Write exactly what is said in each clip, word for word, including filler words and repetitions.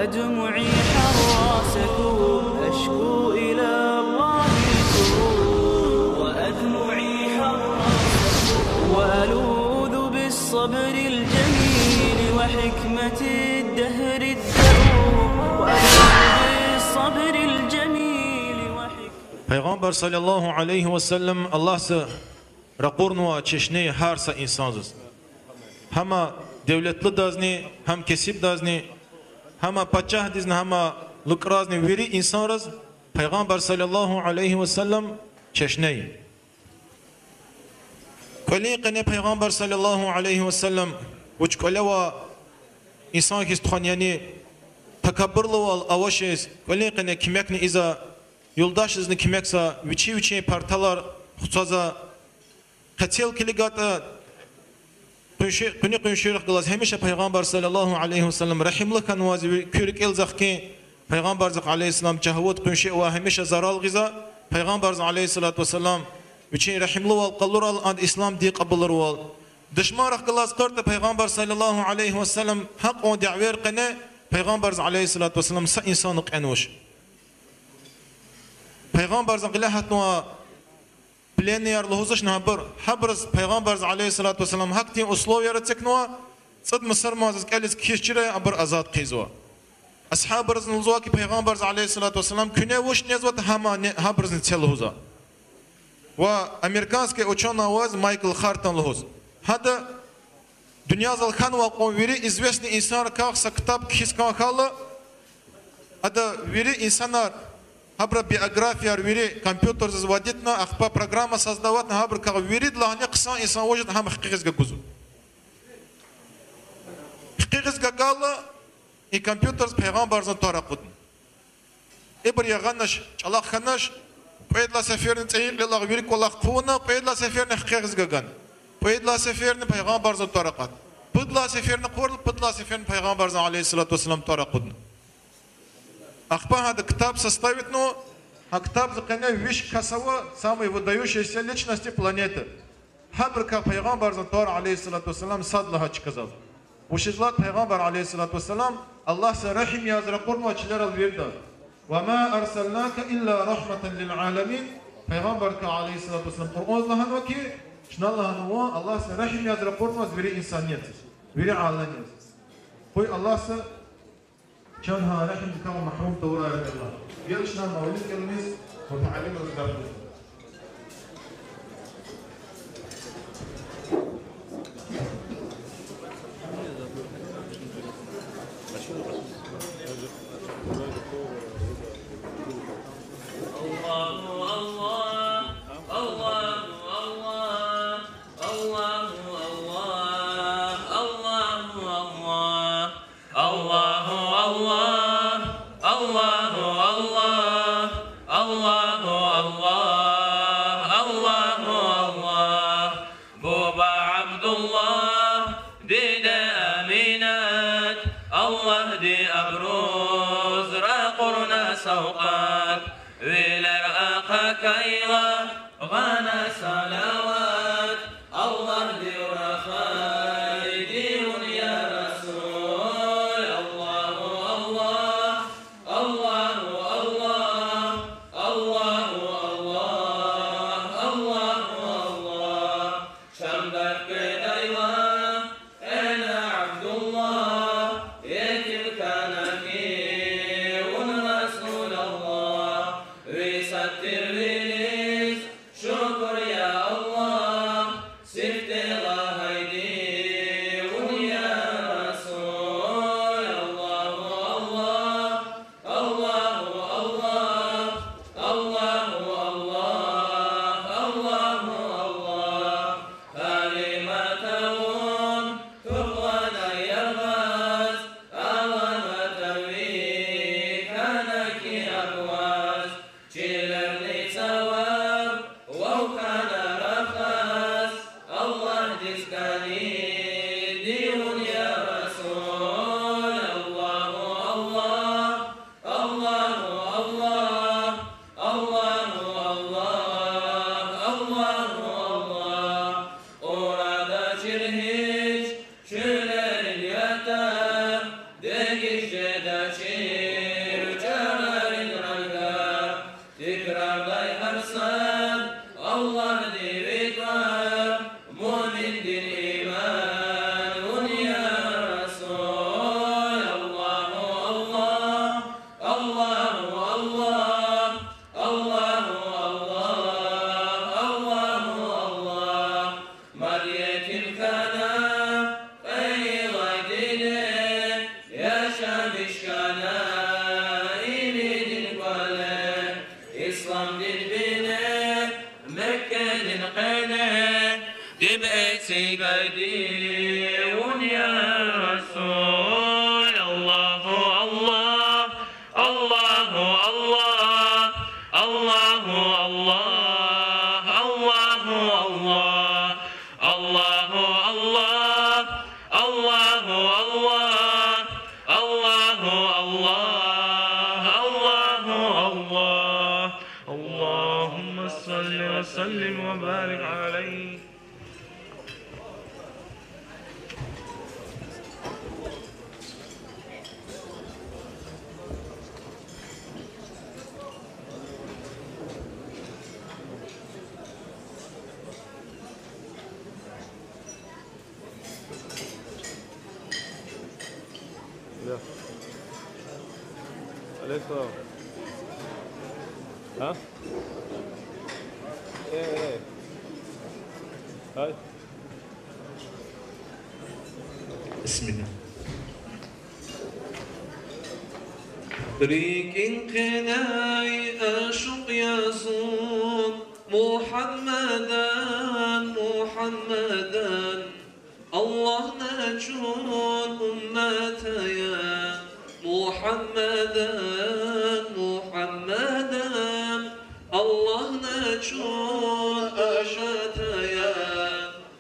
أدمعي حراسكم، أشكو إلى الله الكروب. وأدمعي حراسكم، وألوذ بالصبر الجميل وحكمة الدهر الدؤوب. وألوذ بالصبر الجميل وحكمة Пайгъамбар صلى الله عليه وسلم Аллагьса ракъурнава чешне гьар са инсанзаз. Гьама девлетлудазни, гьам кесибдазни, гьама пачагьдизни, гьама лукӀразни, вири инсанраз Пайгъамбар صلى الله عليه وسلم чешне я. КӀвалин къене Пайгъамбар صلى الله عليه وسلم вуч кӀвале авай инсан хьиз тухвана, яни такабурлувал авачиз, кӀвалин къене куьмекни ийизва, юлдашизни куьмекзава, вичи-вичин парталар хцвазва, къецел килигайтӀа, къунши-, къуьни-къуншийрихъ галаз гьамиша Пайгъамбар صلى الله عليه وسلم регьимлу хьанваз, куь рикӀел захъ хьи, Пайгъамбарзахъ عليه السلام чагьвуд, къунши авай, гьамиша зарал гъизва, Пайгъамбарза عليه الصلاة والسلام вичин регьимлувал къалурал, анда ислам дин кьабулурвал. Душманрихъ галаз къарта Пайгъамбар صلى الله عليه وسلم гьакьван дявер къене, Пайгъамбарза عليه الصلاة والسلام са инсанни кьенвач. Пайгъамбарзан гъиле гьатнава пленныйяр лугьузвачни гьабур, гьабуруз Пайгъамбарза عليه الصلاة والسلام гьахьтин условияр эцигнава, цӀуд мусурманзаз кӀелиз кхьиз чира абур азад хъийизва. Асгьабризни лугьузва хьи, Пайгъамбарза عليه الصلاة والسلام куьне вуч незватӀа, гьама не-, гьабурузни це лугьузва. Ва американский учёный аваз Майкл Хартон лугьуз. Гьада дуьньядал хьанвай кьван вири известный инсанрикай са ктаб кхьиз кӀан хьайила, ада вири инсанар, гьабурун биографияр вири компьютердиз вад ийитӀна, ахпа программа создаватьна, гьабурукай вирида лагьана хъсан инсан вуж ятӀа гьам хкягъиз гугузва. Хкягъиз гайила, и компьютердиз Пайгъамбарзан тӀвар акъудна. Ибур ягъанач, чӀалахъ хьанач, кьвед лагьай сеферни цӀийи кьилел вири кӀвалах хъувуна, кьвед лагьай сеферни хкягъиз гана. Кьвед лагьай сеферни Пайгъамбарзан тӀвар акъудна. Пуд лагьай сеферни хъувурла, пуд лагьай сеферни Пайгъамбарзан عليه الصلاة والسلام тӀвар акъудна. Ахпа гьада ктаб составитьна, гьа ктабдин къене виш кас ава, самые выдающиеся личности планеты. Гьабурукай Пайгъамбарзан тӀвар عليه الصلاة والسلام сад лагьай чкадал. Вучиз лагьайтӀа Пайгъамбар عليه الصلاة والسلام Аллагьса регьим яз ракъурнавай чилерал виридаз. وما أرسلناك إلا رحمة للعالمين. Пайгъамбаракай عليه الصلاة والسلام Къуръанза лагьанва хьи, чна лагьанва, Аллагьса регьим яз ракъурнаваз вири инсаниятдиз, вири алемдиз. Къуй Аллагьса чан гьа регьимдикай магьрум тавурай, я Аллагь. Геле чна мавлид кӀелиз, мутааллимриз гаф гуз. الله، الله، الله، الله، الله، الله، الله، الله. الله، الله، الله، الله، الله، الله، الله، الله. Буба Абдуллагь, диде Аминат, Аллагьди абуруз ракъурна савкьват. Вилер ахъайла, гъана салават, Аллагьдив рахайди вун, я Расул. Аллагь, Аллагь, Аллагь, Аллагь, Аллагь, Аллагь, Аллагь, Аллагь. Шамдахъ къведайла, кьена Абдуллагь, етим хьана хьи вун, Расул Аллагь. Ви сад тирвилиз шукур, я Аллагь, сифте лагьайди вун, я Расул. Аллагь, Аллагь, Аллагь, Аллагь, Аллагь, Аллагь, Аллагь, Аллагь. Гьалима Дим эцигайди вун, я Расул. Аллагьу Аллагь, Аллагьу Аллагь, Аллагьу Аллагь, Аллагьу Аллагь, Аллагьу Аллагь, Аллагьу Аллагь, Аллагьу Аллагь, Аллагьу Аллагь. اللهم صل وسلم وبارك عليه. Алейкум салам. А? Э, э. Ай. Бисмиллагь. РикӀин къене ашукь я зун Мугьаммадан, Мугьаммадан. Аллагьни чун уммат ая Мугьаммадан, Мугьаммадан. Аллагьни чун уммат ая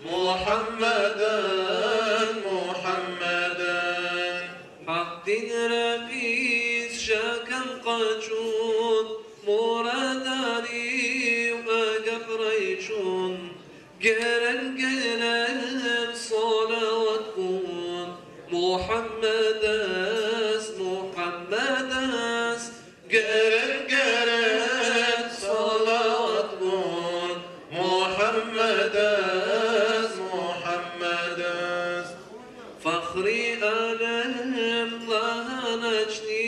Мугьаммадан, Мугьаммадан. Гьакъ дин рекьиз шакан къачун, мурадарив агакьрай чун. Герен-герен салават гун Мугьаммадаз, Мугьаммадаз. Герен-герен салават гун Мугьаммадаз, Мугьаммадаз. Фахри алем лагьаначни,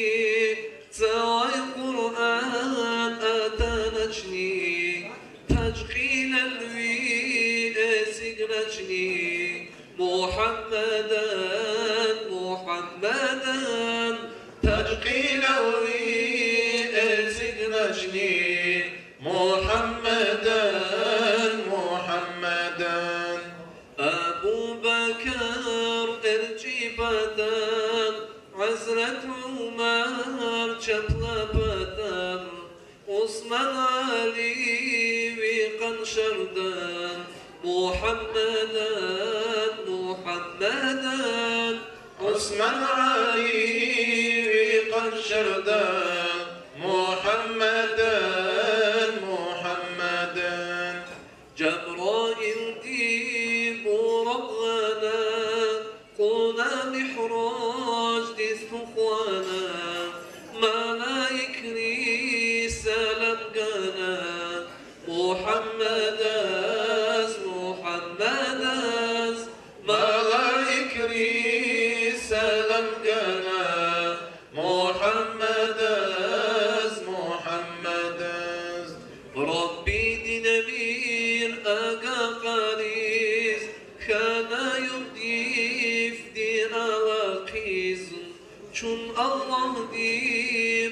цавай Къуръан атаначни, таж кьилел ви эцигначни, Мугьаммадан, Мугьаммадан, таж кьилел ви эцигначни, Мугьаммадан, Мугьаммадан. Абу Бакр эрчӀи патал, Гьазрат Умар чапла патал, Усман, Али ви къаншарда, Мугьаммадан, Мугьаммадан. Усман, Али ви къаншарда, Мугьаммадан, Мугьаммадан. Жабраилди Буракь гъана, кьуна Мигьраждиз тухвана, малаикри салам гана, Мугьаммадаз, Мугьаммадаз. Малаикри салам гана, Мугьаммадаз, Мугьаммадаз. Раббидин эмир агакьариз, хьана югъ-йифди алахъиз, чун Аллагьди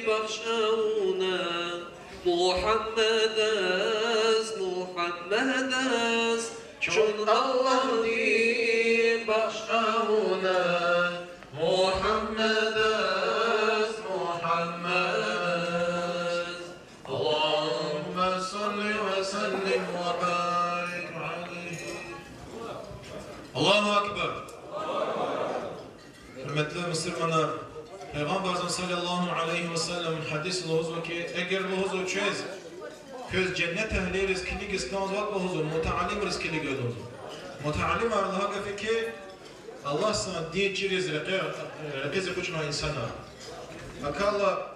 бахш авуна, Мугьаммадаз, Мугьаммадаз. Чун Аллагьди бахш авуна, Мугьаммадаз, Мугьаммадаз. اللهم صل وسلم وبارك عليه. Аллагьу акбар. Гьуьрметлу мусурманар, Пайгъамбарзан صلى الله عليه وسلم гьадис лугьузва ки, эгер лугьузва чвез, квез женнет агьлийриз килигиз кӀанзаватӀа лугьузва, мутаалимриз килигай лугьузва. Мутаалимар лагьай гаф я ки, Аллагьсан дин чириз рекъе, рекъиз экъечӀнавай инсанар. Акала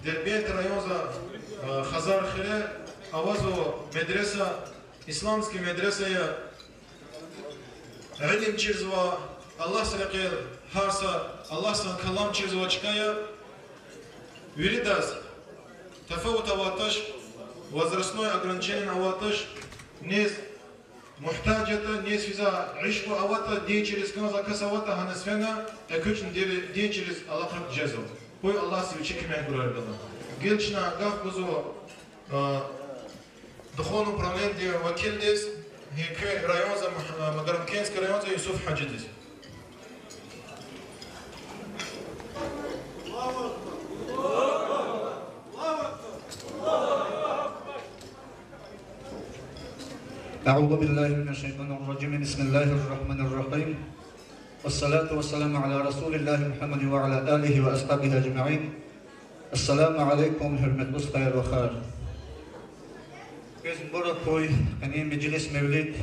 Дербент районда, а, Хазар хуьре авазва медреса, исламский медреса я. Илим чирзава, Аллагьса рекъел гьар са, Аллагьсан калам чирзава чка я. Виридаз тафават аватач, возрастное ограничение аватач, низ мугьтаж ятӀа, низ физва ишкъу аватӀа, дин чириз кӀанзавай кас аватӀа, гьаниз фена, экъечӀна дин чириз алакъа жезва. Къуй Аллагьса вичи куьмек гурай, я Аллагь. Гила чна гаф гузва, а, духовный управлениедин вакилдиз, Гьи куь районза, Магьарамкентский районза Юсуф Гьажидиз. أعوذ بالله من الشيطان الرجيم. بسم الله الرحمن الرحيم. والصلاة والسلام على رسول الله محمد وعلى آله وأصحابه أجمعين. السلام عليكم, гьуьрметлу стхаяр-вахар. Квез мубарак хьуй къенин межлис-мевлид,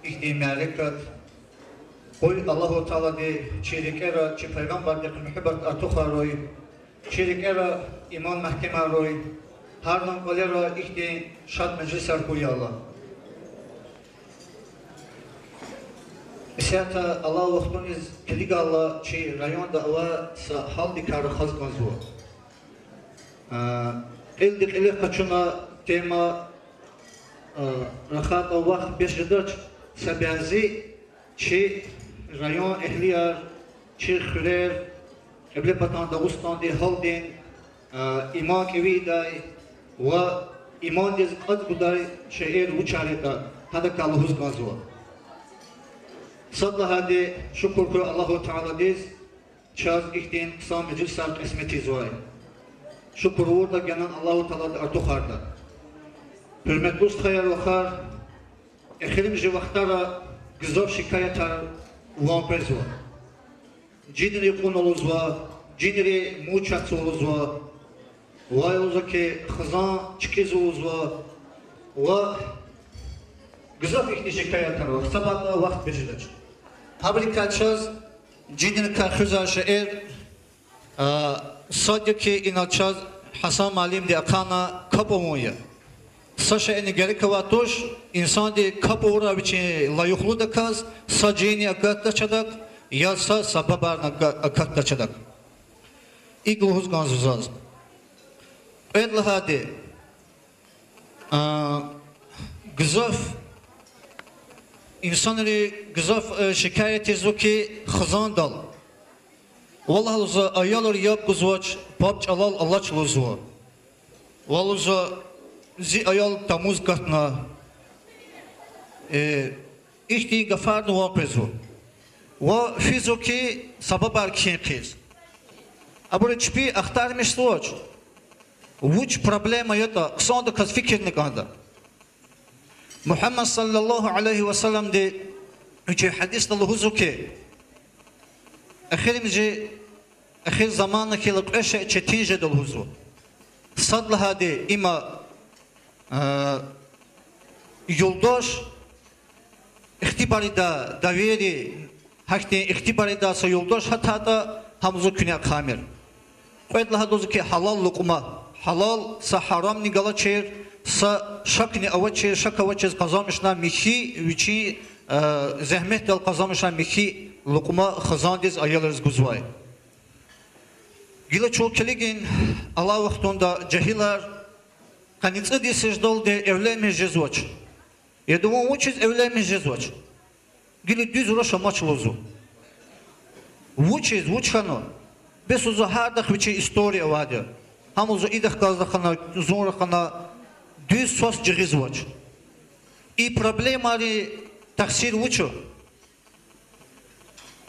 ихьтин мярекат. Къуй Аллагьу Таалади чи рикӀера чи Пайгъамбардихъ муьгьуьббат артухарай, чи рикӀера иман мягькемарай, гьардан кӀвалера ихьтин шад межлисар хьуй, я Аллагь. Исятда алай вахтуниз килигайла чи районда авай са гьалдикай рахаз кӀанзава. А, кьилди кьилихъ къачуна тема, а, рахайтӀа вахт бес жедач, са бязи чи район эгьлияр, чи хуьрер, Кьиблепатан Дагъустандин гьалдин, а, иман кӀеви ийидай ва имандиз кьацӀ гудай шейэр вучар ятӀа, гьадакай лугьуз кӀанзава. Сад лагьайди, шукур хьуй Аллагьу Тааладиз, чаз ихьтин хъсан межлисар кьисмет ийизвай. Шукур авуртӀа, генани Аллагьу Таалади артухарда. Гьуьрметлу стхаяр-вахар, эхиримжи вахтара гзаф шикаятар ван къвезва. Жинри кьуна лугьузва, жинри мучатзава лугьузва, ва лугьузва хьи, хизан чкӀизва лугьузва, ва гзаф ихьтин шикаятар ава, хцабатӀа вахт бес жедач. Гьабурукай чаз жинрикай хуьзвай шейэр, а, сад я хьи, ина чаз Гьасан муаллимди ахъайна, капӀ авун я. Са шейни герек авай туш, инсанди капӀ авурай вичин лайихлудаказ, са жинни акатдач адак, я са сабабарни ака-, акатдач адак. ИкӀ лугьуз кӀанзава заз. Кьвед лагьайди, а, гзаф инсанри гзаф, э, шикаят ийизва хьи, хизандал, валлагь лугьузва, аялар яб гузвач, паб чӀалал алач лугьузва. Валлагь лугьузва, зи аял тамуз катна. Э, ихьтин гафарни ван къвезва. Ва физва хьи, сабабар кхьин хъийиз. Абуру чпи ахтармишзавач, вуч проблема ятӀа, хъсандаказ фикирна кӀанда. Мугьаммад صلى الله عليه وسلمди вичин гьадисда лугьузва хьи, эхиримжи, эхир заман хьайила кьве шей четин жеда лугьузва. Сад лагьайди има, а, юлдаш ихтибар ийида, доверие, гьахьтин ихтибар ийида са юлдаш гьатайтӀа, гьам лугьузва куьне ахъаймир. Кьвед лагьайди лугьузва хьи, гьалал лукьма, гьалал, са гьарамни галачир, са шакни авачир, шак авачиз къазанмишна михьи, вичин, э, зегьметдал къазанмишна михьи лукьма хизандиз, аялриз гузвай. Гила чун килигин, алай вахтунда жегьилар къанни цӀуд йис жедалди эвленмиш жезвач. Яда, вун вучиз эвленмиш жезвач? Гила дуьз руш амач лугьузва. Вучиз, вуч хьана? Бес лугьузва, гьардахъ вичин история авайди я. Гьам лугьузва идахъ галаз рахана, зун рахана, дуьз свас жагъизвач. И проблемайрин тахсир вуч я?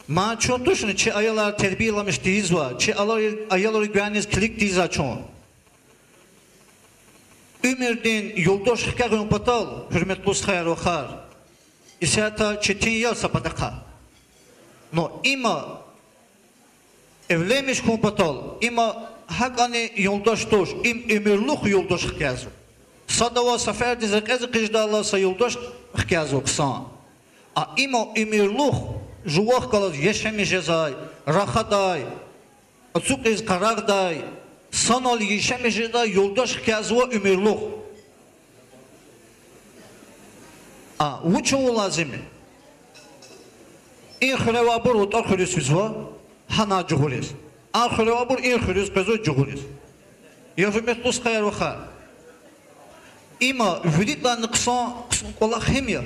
Ман чун тушни чи аялар тербияламиш тийизвай, чи ала-, аялрин гуьгъуьниз килиг тийизвай чун. Уьмуьрдин юлдаш хкягъун патал, гьуьрметлу стхаяр-вахар, исятда четин я са патахъай. Но има эвленмиш хьун патал, има гьакӀани юлдаш туш, им уьмуьрлух юлдаш хкязва. Садавай сефердиз рекье-рекье жедайла са юлдаш хкязва хъсан. А има уьмуьрлух жувахъ галаз яшамиш жезвай, рахадай, ацукьиз къарагъдай, санал яшамиш жедай юлдаш хкязва уьмуьрлух. А вуч авун лазим я? И хуьре авайбур ВутӀа хуьруьз физва, гьана жугъуриз. А хуьре авайбур и хуьруьз къвезва, жугъуриз. Я гьуьрметлу стхаяр-вахар, има виридалайни хъсан, хъсан кӀвалах гьим я.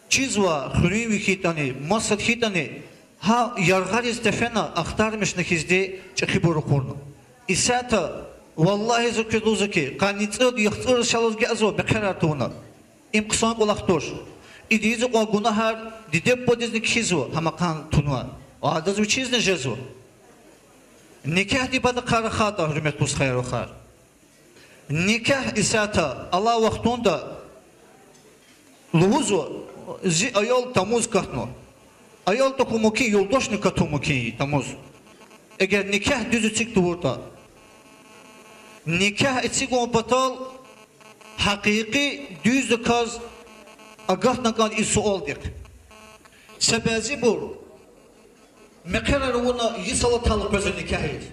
Чизва, хуьруьнви хьайитӀани, масад хьайитӀани, гьа яргъариз тефена, ахтармишна хьизди чӀехибур ракъурна. Исятда, валлагьи, за квез лугьузва хьи, къанни цӀуд, яхцӀур йисалай гьазва, мехъерар тавуна. Им хъсан кӀвалах туш. Идаз ийизвай гунагьар диде-бубадизни кхьизва, гьам акъатнавай. Адаз вичизни жезва. Никягьдин патахъай рахайтӀа, гьуьрметлу стхаяр-вахар. Никягь исятда алай вахтунда лугьузва, зи аял тамуз катна. Аял тахьун мумкин, юлдашни катун мумкин я тамуз. Эгер никягь дуьз эциг тавуртӀа. Никягь эцигун патал гьакъикъи дуьздаказ агатна кӀанда и суалдихъ. Са бязибур мехъерар авуна йисалай атайла къвезва никягьиз,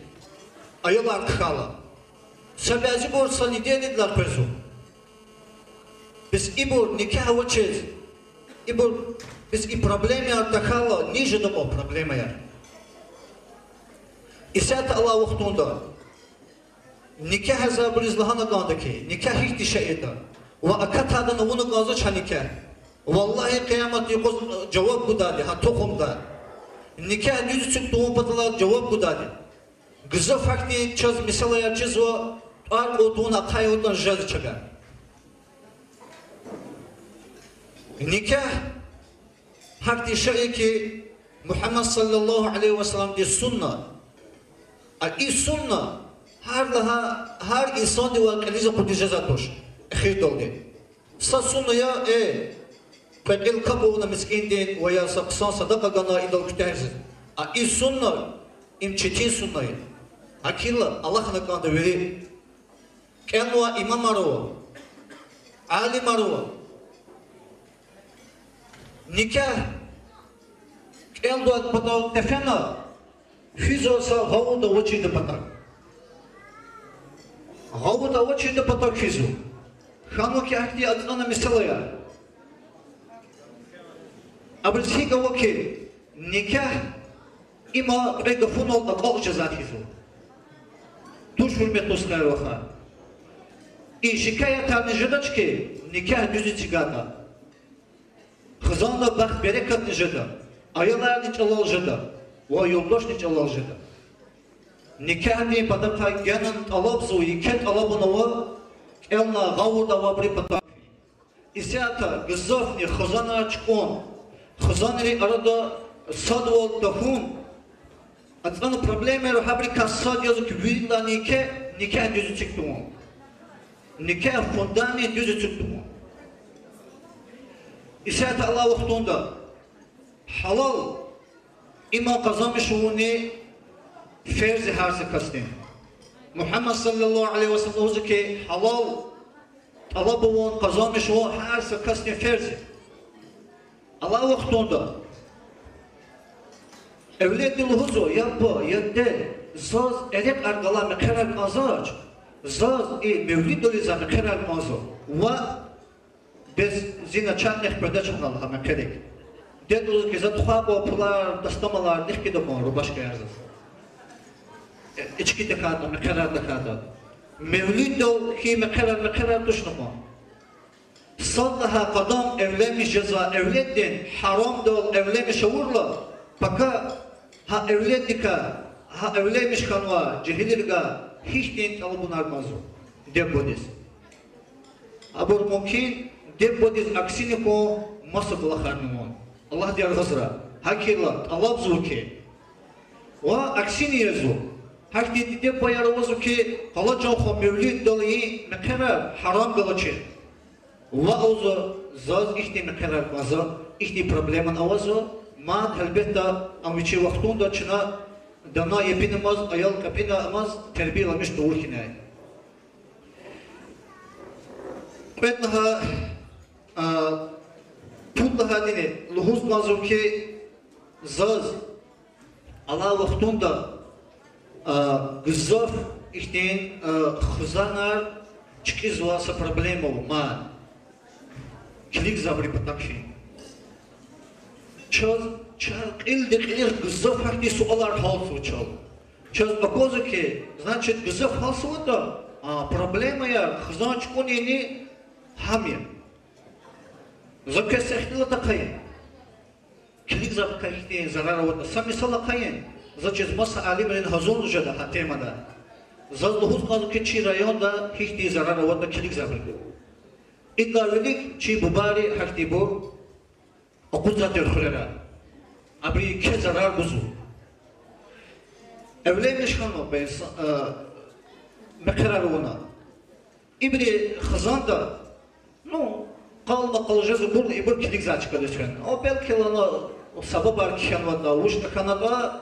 аялар хкайла. Са бязибур са неделядилай къвезва. Бес ибур никягь авачиз, ибур, бес и проблемаяр тахьайла, ни жеда кьван проблемаяр? Исятда алай вахтунда никягьзавайбуруз лагьана кӀанда хьи, никягь гьихьтин шей ятӀа, ва акатайдани авуна кӀанзавач гьа никягь. Валлагьи, къиямат юкъуз жаваб гудайди гьа тухумда. Никягь дуьз эциг тавун паталай жаваб гудайди. Гзаф гьахьтин чаз месэлаяр чизва, тӀвар кьун тавуна ахъаюн жезва чавай. Никягь гьахьтин шей я хьи, Мугьаммад صلى الله عليه وسلمдин сунна. А и сунна гьар лагьай, гьар инсандивай кьилиз акъудиз жезвай туш эхирдалди. Са сунна я, э, кьве кьил капӀ авуна мискӀиндин ва я са хъсан садакьа гана идал куьтягьзава. А и сунна, им четин сунна я. ГьакӀ хьайила алахъна кӀанда вири. КӀелнавай имамар ава, алимар ава. Никягь кӀелдайдалай патал тефена физва са гъавурда авачирдалай патал. Гъавурда авачирдалай патал физва. Хьанва хьи гьахьтин ацӀана месэла я. Абуруз гьикӀ ава хьи, никягь има кьве гафунал акьалтзавай хьиз ава. Туш, гьуьрметлу стхаяр-вахар. И шикаятарни жедач хьи, никягь дуьз эцигайтӀа, хизанда бахт-берекатни жеда, аяларни чӀалал жеда ва юлдашни чӀалал жеда. Никягьдин патахъай генани тӀалабзава, еке тӀалабун ава кӀелнавай гъавурда авайбурун патахъай. Исятда гзафни хизанар чукӀун, хизанрин арада садвал тахьун, ацӀана проблемаяр гьабурукай сад язва хьи, виридалайни еке никягь дуьз эциг тавун. Никягь фундамент дуьз эциг тавун. Исятда алай вахтунда гьалал иман къазанмиш авуни ферз я гьар са касдин. Мугьаммад صلى الله عليه وسلم лугьузва хьи, гьалал тӀалаб авун, къазанмиш авун гьар са касдин ферз я. Алай вахтунда эвледди лугьузва: я буба, я диде, заз эрекьар галай мехъерар кӀанзавач, заз и мевлиддалди за мехъерар кӀанзава. Ва бес зи начальник къведач гьанал гьа мехъерик. Диде лугьузва хьи, за тухвай кьван пулар, дастамалар нихъ кӀанда кьван, рубашкаяр заз. Э, ички тахьайтӀа, мехъерар тахьайтӀа. Мевлиддал хьи мехъерар, мехъерар тушни кьван. Сад лагьай къадам эвленмиш жезвай эвледдин гьарамдал эвленмиш авурла, пака гьа эвледдикай, гьа эвленмиш хьанвай жегьилрикай гьихьтин тӀалабунар кӀанзава диде-бубадиз. Абур мумкин диде-бубадиз аксини хьун, маса кӀвалахарни авун, Аллагьди яргъазрай. ГьакӀ хьайила тӀалабзава хьи, ва аксини жезва. Гьахьтин диде-бубаяр авазва хьи, къалачагъ хьун мевлиддал и мехъерар гьарам галачир. Ва лугьузва, заз ихьтин мехъерар кӀанзава, ихьтин проблемани авазва, мад, гьелбетда, ам вичин вахтунда чна дана епинамаз, аял капинамаз, тербияламиш тавур хьанай. Кьвед лагьай, а, пуд лагьайдини лугьуз кӀанзава хьи, заз алай вахтунда, а, гзаф ихьтин, а, хизанар чкӀизвай са проблема ава мад. Килигзавайбурун патахъай. Чаз, чаз кьилди кьилихъ гзаф гьахьтин суалар гьалтзава чал. Чаз аквазва хьи, значит, гзаф гьалтзаватӀа, а, проблемаяр хизан чукӀунини гьам я. За квез са ихтилат ахъая. Килигзавай патахъай ихьтин зарар аватӀа. Са мисал ахъая. За чиз маса алимрин гьазурни жеда гьа темада. Заз лугьуз кӀанзава хьи, чи районда гьихьтин зарар аватӀа килигзавайбурук. Идалай вилик чи бубайри гьахьтинбур акъудзавай тир хуьрера. Абуру еке зарар гузва. Эвленмиш хьанва бес, э, мехъерар авуна. Ибуру хизанда, ну, къал-макъал жезва, ибур, ибур килигзавай чкадиз фена. О, белки, лагьана, сабабар кхьенватӀа, вуч хьанатӀа,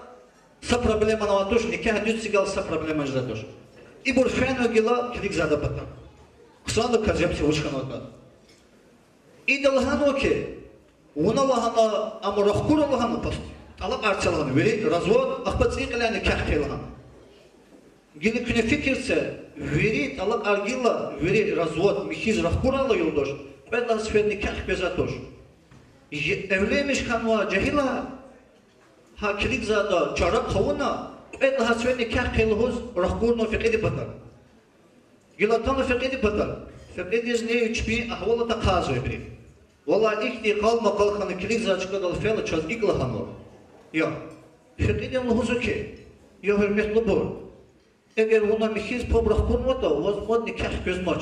са проблемани авайди туш, никягь дуьз эцигайла са проблема жезвайди туш. Ибур фенва гила килигзавайди патал. Хъсанва концепция вуч хьанватӀа. Ида лагьанва хьи, вуна лагьана, ам рахкура лагьана, пас-, тӀалакьар це лагьана, вири развод, ахпа цӀийи кьилел никягь хъия лагьана. Гила куьне фикир це, вири тӀалакьар гила, вири развод, михьиз рахкурайла юлдаш, кьвед лагьай сефер никягь хквезвайди туш. Е-, эвленмиш хьанвай жегьилар, гьа килигзавайда чара хъувуна, кьвед лагьай сефер никягь хъия лугьуз рахкурнава фекьидин патав. Гила атанва фекьидин патав. Фекьидизни чпин агьвалат ахъайзава ибуру. Валлагь, ихьтин къал-макъал хьана килигзавай чкадал фейила чаз икӀ лагьанва. Я, фекьидини лугьузва хьи, я гьуьрметлубур, эгер вуна михьиз паб рахкурнаватӀа, ваз мад никягь хквезмач.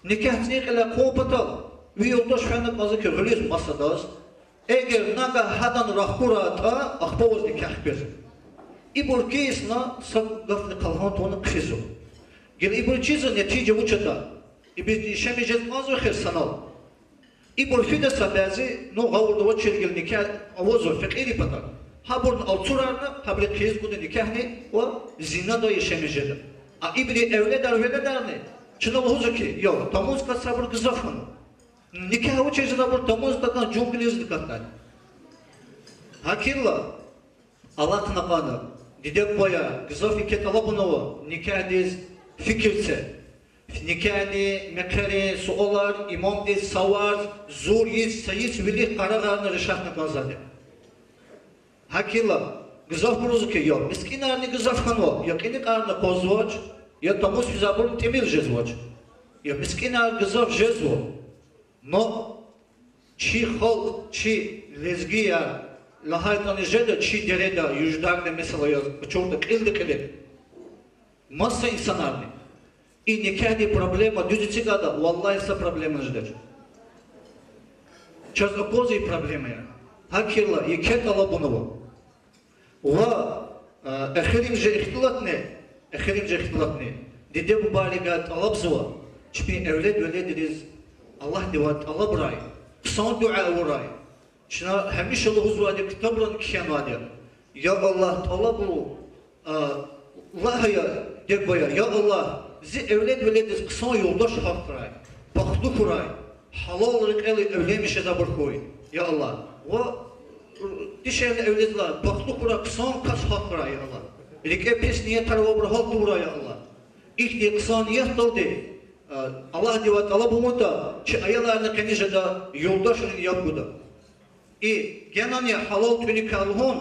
Никягь цӀийи кьилел хъувун патал ви юлдаш фена кӀанзава хьи гъуьлуьз масадаз. Эгер нагагь гьадан рахкурайтӀа, ахпа ваз никягь хквезва. Ибур кисна са гафни хълагьан тавуна хъфизва. Гила ибур чизва, нетижа вуч ятӀа. Ибур яшамиш жез кӀанзава хьи санал. Ибур фида са бязи, ну, гъавурда авачир гила никягь авазва фекьидин патав. Гьабурни алцурарна, гьабуру хъийиз гуда никягьни ва зинада яшамиш жеда. А ибурун эвледар-веледарни чна лугьузва хьи, я, тамуз кас абур гзаф хьанва. Никягь вучиз жеда, абур тамуз такӀан жунгилизни катдай. ГьакӀ хьайила, алахъна кӀанда, диде-бубаяр, гзаф еке тӀалабун ава, никягьдиз фикир це. Никягьдин мехъерин суалар имамдиз са варз, зур йис, са йис вилик къарагъарна решатьна кӀанзавайди. ГьакӀ хьайила, гзафбур лугьузва хьи, я мискӀинарни гзаф хьанва, я кьиникьарни акъвазвач, я тамуз физвайбурни тӀимил жезвач. Я мискӀинар гзаф жезва. Но чи халкь, чи лезгияр лагьайтӀани жеда, чи дереда, юждагда, месела, яз къачуртӀа кьилди кьиле маса инсанарни. И никягьдин проблема дуьз эцигайтӀа, валлагь, са проблемани жедач. Чаз аквазва и проблемаяр. ГьакӀ хьайила, еке тӀалабун ава. Ва, э, эхиримжи ихтилатни, эхиримжи ихтилатни, диде-бубайрикай тӀалабзава, чпин эвлед-веледриз Аллагьдивай тӀалабрай, хъсан дуьа авурай. Чна гьамиша лугьузвайди, ктабрани кхьенвайди: я Аллагь, тӀалабун, а, лагь, я диде-бубаяр, я Аллагь, зи эвлед-веледриз хъсан юлдаш гьахьурай, бахтлу хьурай, гьалал рекьел эвленмиш жезайбур хьуй, я Аллагь. Ва дишегьли эвледлай бахтлу хьурай, хъсан кас гьахьурай, я Аллагь. РикӀе пис ниятар авайбур гьалтнавурай, я Аллагь. Ихьтин хъсан ниятдалди, а, Аллагьдивай тӀалаб авуртӀа, чи аяларни къени жеда, юлдашрини яб гуда. И генани гьалал тӀуьникай лугьун,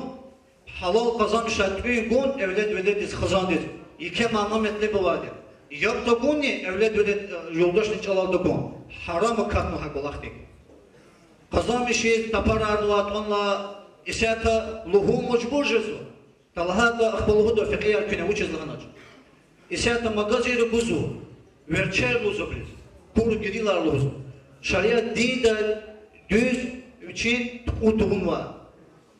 гьалал къазанмишай тӀуьн гун эвлед-веледдиз, хизандиз, еке мана-метлеб авайди. Яб тагунни эвлед-велед, э, юлдашни чӀалал тагун гьарам акатнава гьа кӀвалахдик. Къазанмишиз тапарарнавай тӀвар исятда лугьун мажбур жезва. ТалагьайтӀа, ахпа лугьуда фекьияр куьне вучиз лагьанач. Исятда магазинра гузва, верчер лугьузва абуруз, кур-гирилар лугьузва. Шариат динда дуьз вичин тукӀун тавунвай.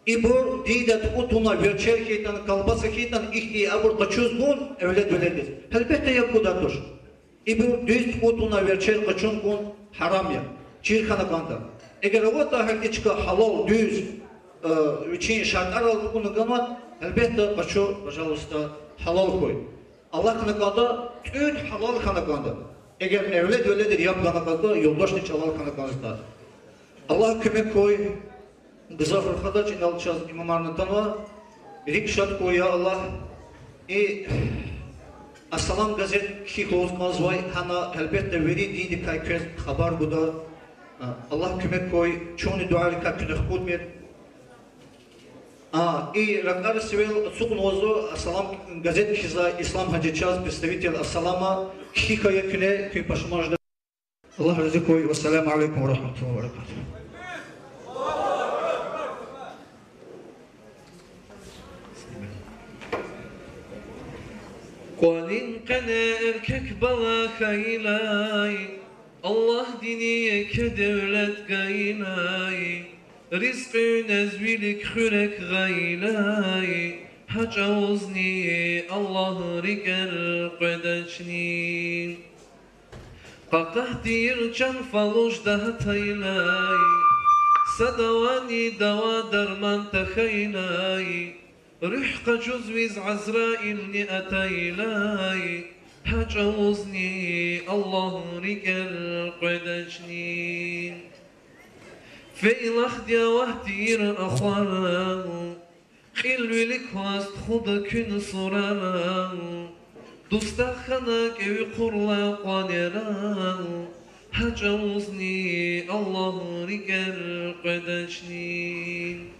Ибур динда тукӀун тавунвай верчер хьайитӀани, колбаса хьайитӀани, ихьтин абур къачуз гун эвлед-веледдиз, гьелбетда, яб гудай туш. Ибур дуьз тукӀун тавунвай верчер къачун гун гьарам я, чир хьана кӀанда. Эгер аватӀа гьахьтин чка гьалал, дуьз, э, вичин шартӀарал тукӀуна ганвай, гьелбетда, къачу, пожалуйста, гьалал хьуй. Алахъна кӀанда, тӀуьн гьалал хьана кӀанда. Эгер эвлед-веледдиз яб гана кӀанда, юлдашни чӀалал хьана кӀанзаватӀа. Аллагь куьмек хьуй. Гзаф рахадач, инал чаз имамарни атанва. РикӀ шад хьуй, я Аллагь. И Ассалам газет кхьихь лугьуз кӀанзавай, гьана, гьелбетда, вири диндикай квез хабар гуда. Аллагь куьмек хьуй, чунни дуьайрикай куьне хкудмир. А, и ракӀар сивел ацукьнавазва Ассалам газет кхьизвай Ислам-гьажи, чаз представитель Ассалама, кхьихь ая куьне, куьн пашман жеда. Аллагь рази хьуй. Вассаламу алейкум ва рахматуллагьи ва баракатугь. КӀвалин къене эркек бала хьайилай, Аллагьдини еке девлет гайилай, ризкьуьнез вилик хуьрек гъайилай, гьа чӀавузни Аллагь рикӀел къведачни. Къакъат тийир чан фалужда гьатайлай, са давани дава-дарман тахьайлай, руьгь къачузвиз Азраилни атайлай, гьа чӀавузни Аллагь рикӀел къведачни. Фейилахъди ават тийир ахварал, кьил вилик кваз тухуда куьн сурарал, дустагъ хьана кӀеви хъурла къванерал, гьа чӀавузни Аллагь рикӀел къведачни.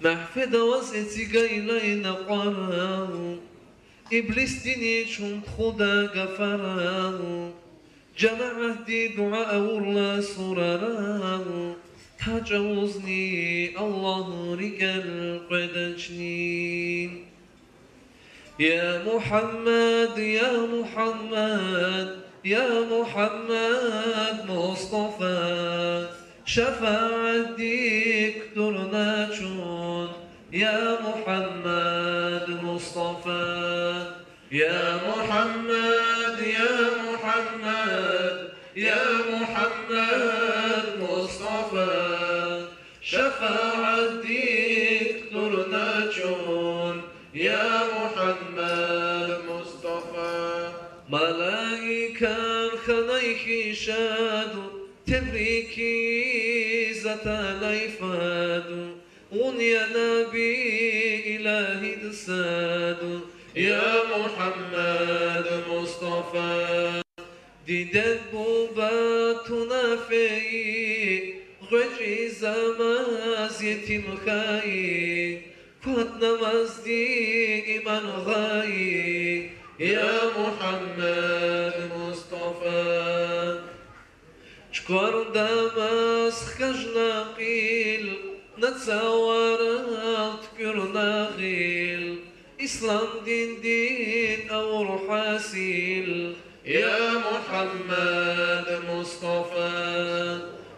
Магьфеда аваз эцигайлай накъварал, иблисдини чун тухуда гафарал, жамаатди дуьа авурла сурарал, гьа чӀавузни Аллагь рикӀел къведачни. يا محمد، يا محمد، يا محمد مصطفى، шафаатдик кутурна чун, يا محمد مصطفى. يا محمد، يا محمد، يا محمد مصطفى، шафаатдик кутурна чун, يا محمد مصطفى. Малаикар хьанай хьи шад, тебрикиз атанай фад, вун я Наби, илагьидин сад, يا محمد مصطفى. Дидед буба туна фейи, гъвечӀи замаз етим хьайи, кватӀ намазди иман гъайи, يا محمد مصطفى. ЧукӀварда мас хкажна кьил, на цаварал туькӀуьрна гъил, ислам диндин авур гьасил, يا محمد مصطفى.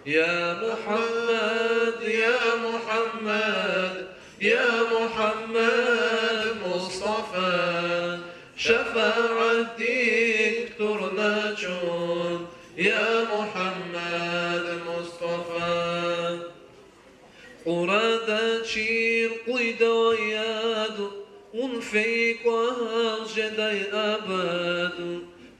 يا محمد، يا محمد، يا محمد مصطفى، шафаатдик кутурна чун, يا محمد مصطفى. Кьурада чир къуйдавай яд, вун фейи кӀвал жедай абад,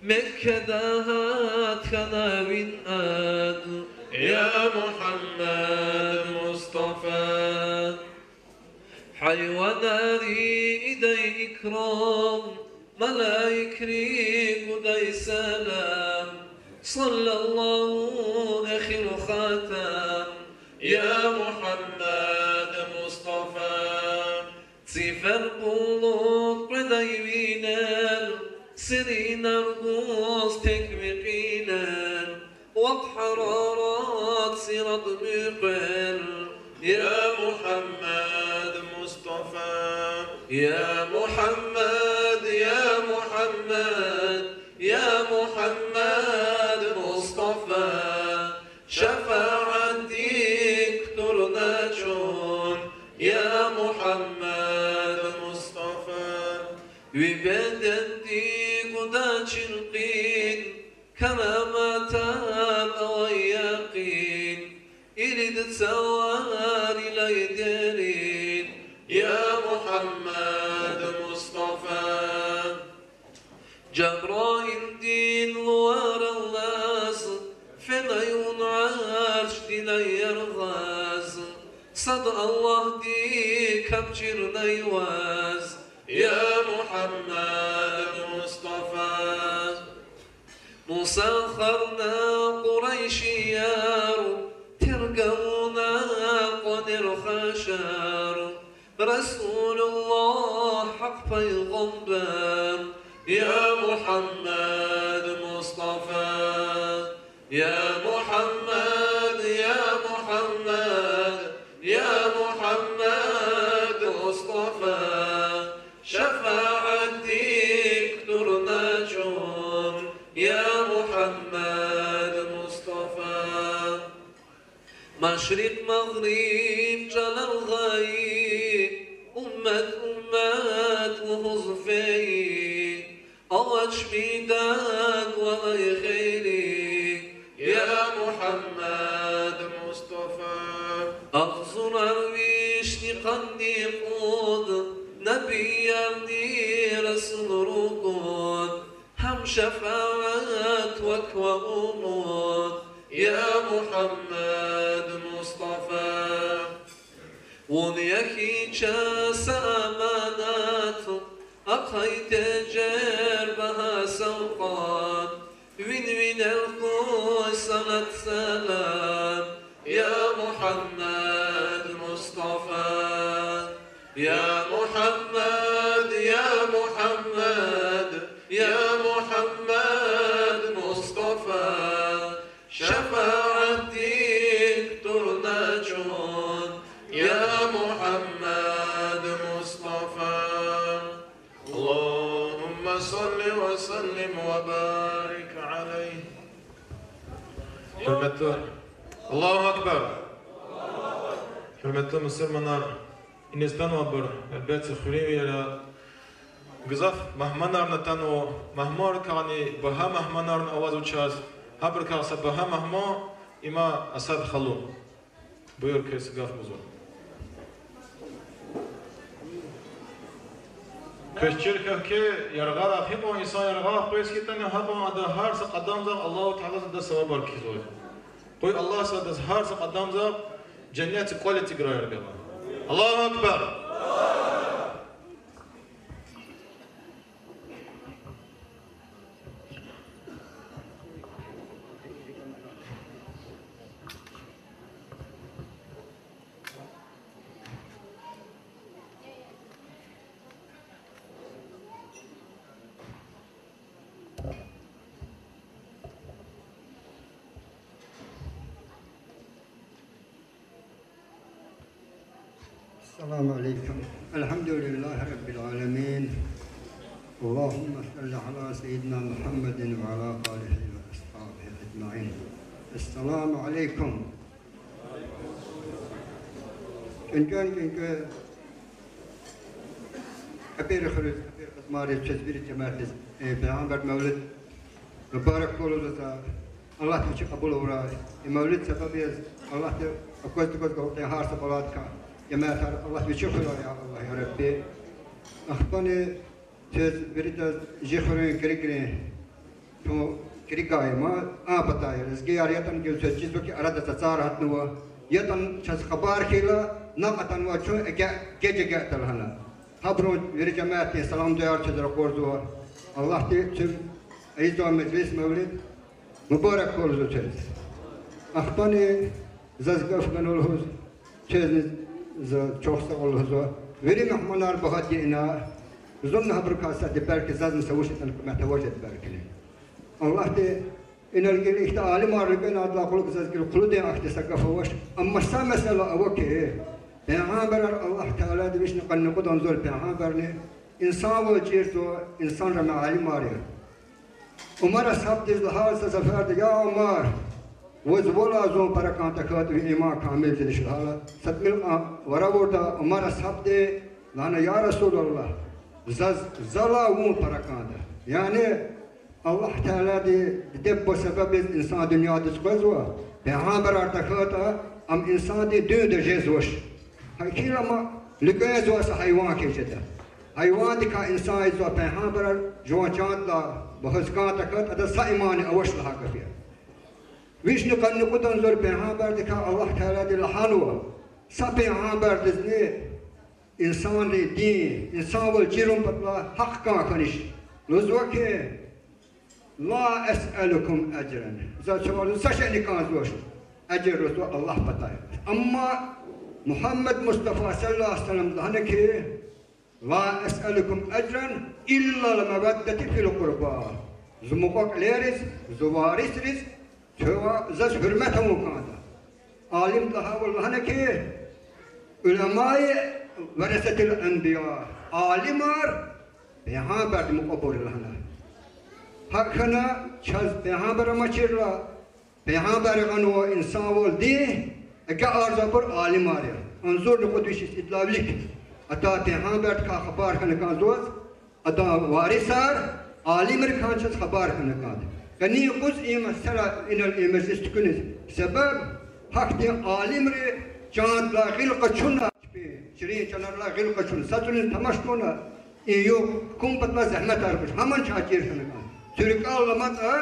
Меккада гьат хьана ви ад, يا محمد مصطفى. Гьайванари ийидай икрам, малаикри гудай салам, صلى الله эхир хатам, يا محمد مصطفى. Цифер булут къведай винел, серинар гуз тек ви кьилел, вахъ гьарарат сират муькъвел, يا محمد مصطفى. يا محمد، يا محمد، يا محمد مصطفى، шафаатдик кутурна чун, يا محمد مصطفى. Ви бедендик гуда чиркин, караматар авай якъин, ирид цаварилай дерин, يا محمد مصطفى. Жабраилдин лувар алаз, фенай вун аршдилай яргъаз, сад Аллагьди капӀ чирнай ваз, يا محمد مصطفى. Мусахарна къурайшияр, тергавуна къванер хашар, Расулуллагь, гьахъ пайгъамбар, يا محمد مصطفى. يا محمد، يا محمد، يا محمد مصطفى، шафаатдик кутурна чун, يا محمد. Машрикь-магъриб чӀалал гъайи, уммат-уммат лугьуз фейи, авач мидад валай гъейри, я Мугьаммад Мустафа. Агъзурар вишни къанни кьуд, набиярни расул ругуд, гьам шафаат вак ва умуд, я Мугьаммад Мустафа. Вун я хьи чаз са аманат, ахъай тежер багьа савкьват, вин-винел куз санат салам, я Мугьаммад Мустафа. Я Мугьаммад, я Мугьаммад, я Мугьаммад Мустафа, шафаатдик турна чун, я Мугьаммад Мустафа. اللهم صل وسلم وبارك عليه. Гьуьрметлу, Аллагьу акбар. Гьуьрметлу мусурманар, иниз атанвайбур, гьелбетда, хуьруьнвияр я, гзаф мугьманарни атанва, мугьманрикайни багьа мугьманарни авазва чаз, гьабурукай са багьа мугьман, им я Асад халу. Буюр, квез гаф гузва. Квез чир хьухь хьи, яргъара гьикьван инсан яргъай къвез хьайитӀани, гьакьван ада гьар са кьадамзахъ Аллагьу Таалади адаз савабар кхьизва. Къуй Аллагьди адаз гьар са кьадамзахъ женнетдин кӀвал эциграй, я Рабби Аллагь. Аллагьу акбар! السلام عليكم. الحمد لله رب العالمين. اللهم صل على سيدنا محمد وعلى آله وأصحابه أجمعين. السلام عليكم. КӀункӀвен кӀункӀве, хъипер хуьруьз, хъипер къазмайриз, квез вири жемятдиз, э, Пайгъамбардин мавлид мубарак лугьузва, Аллагьди вичи кьабул авурай. И мавлид себеб яз Аллагьди аквазва-таквазва гьар са баладикай жемятар, Аллагьди вичи хуьрай, я Аллагь, я Рабби. Ахпани квез виридаз чи хуьруьн киригрин, чун киригай я ман, а патай лезгияр ятӀани гила квез чизва хьи, арада цацар гьатнава, ятӀани чаз хабар хьайила, накь атанва чун, эге-, геж эгечӀда лагьана. Гьабурун вири жемятдин салам-дуьаяр квез ракъурзава. Аллагьди куь ийизвай межлис, мавлид мубарак лугьузва квез. Ахпани заз гаф гана лугьуз, квезни за чухсагъул лугьузва. Вири мугьманар багьа я ина, зунни гьабурукай сад я, белки зазни са вуч ятӀани куьмек авачир белкини. Аллагьди инал гила ихьтин алимар рикӀвенайдалай кьулухъ заз гила хъулудин ахьтин са гаф авач, амма са месэла ава хьи, пайгъамбарар, Аллагь Таалади вични къанни кьуд агъзур пайгъамбарни, инсанвал чирзава, инсанар муаллимар я. Умар асгьабдиз лагьай са сеферда: я Умар, ваз валай зун пара кӀан тахьайтӀа, ви иман камил жедач лагьайла, са тӀимил кьван вар авуртӀа, Умар асгьабди лагьана: я Расулаллагь, заз залай вун пара кӀанда. Яни Аллагь Таалади диде-буба себеб яз инсан дуьньядиз къвезва, пайгъамбарар тахьайтӀа, ам инсандин дуьнда жезвач. Гьакӏ хьайила ам луькӏуьнзавай са гьайван хьиз жеда. Гьайвандикай инсан ийизвай, пайгъамбарар жуван чандилай багьаз кӏан тахьайтӏа, адаз са иманни авач лагьай гаф я. Вишни къанни кьуд агъзур пайгъамбардикай Аллагь Таалади лагьанва: са пайгъамбардизни инсанрин дин, инсанвал чирун патал гьахъ кӏан хьанач. Лугьузва хьи, لا أسألكم أجرا. За чавай са шейни кӏанзавач. Ажр лугьузва Аллагь патай. Амма Мугьаммад Мустафа صلى الله عليه وسلم лагьана хьи: لا أسألكم أجرا إلا المودة في القربى. Зи мукьва-кьилийриз, зи варисриз чавай заз гьуьрмет авун кӏанда. Алимди лагьайвал лагьана хьи: العلماء ورثة الأنبياء. Алимар пайгъамбардин мукьвабур я лагьана. Гьакӏ хьана, чаз пайгъамбар амачирла, пайгъамбарди гъанва инсанвал дин, Агакьарзавайбур алимар я. Агъзурни кьуд виш йис идалай вилик атай пайгъамбардикай хабар хьана кӀанзаваз, адан варисар, алимрикай чаз хабар хьана кӀанда. Къенин юкъуз и месэла, инал и межлис туькӀуьриз себеб, гьахьтин алимри чандилай гъил къачуна, чпин ширин чанарилай гъил къачуна, садазни тамаш тавуна, и югъ хкун патал зегьметар гуз, гьаман чаз чир хьана кӀанда. Цуьрикал аламатӀа,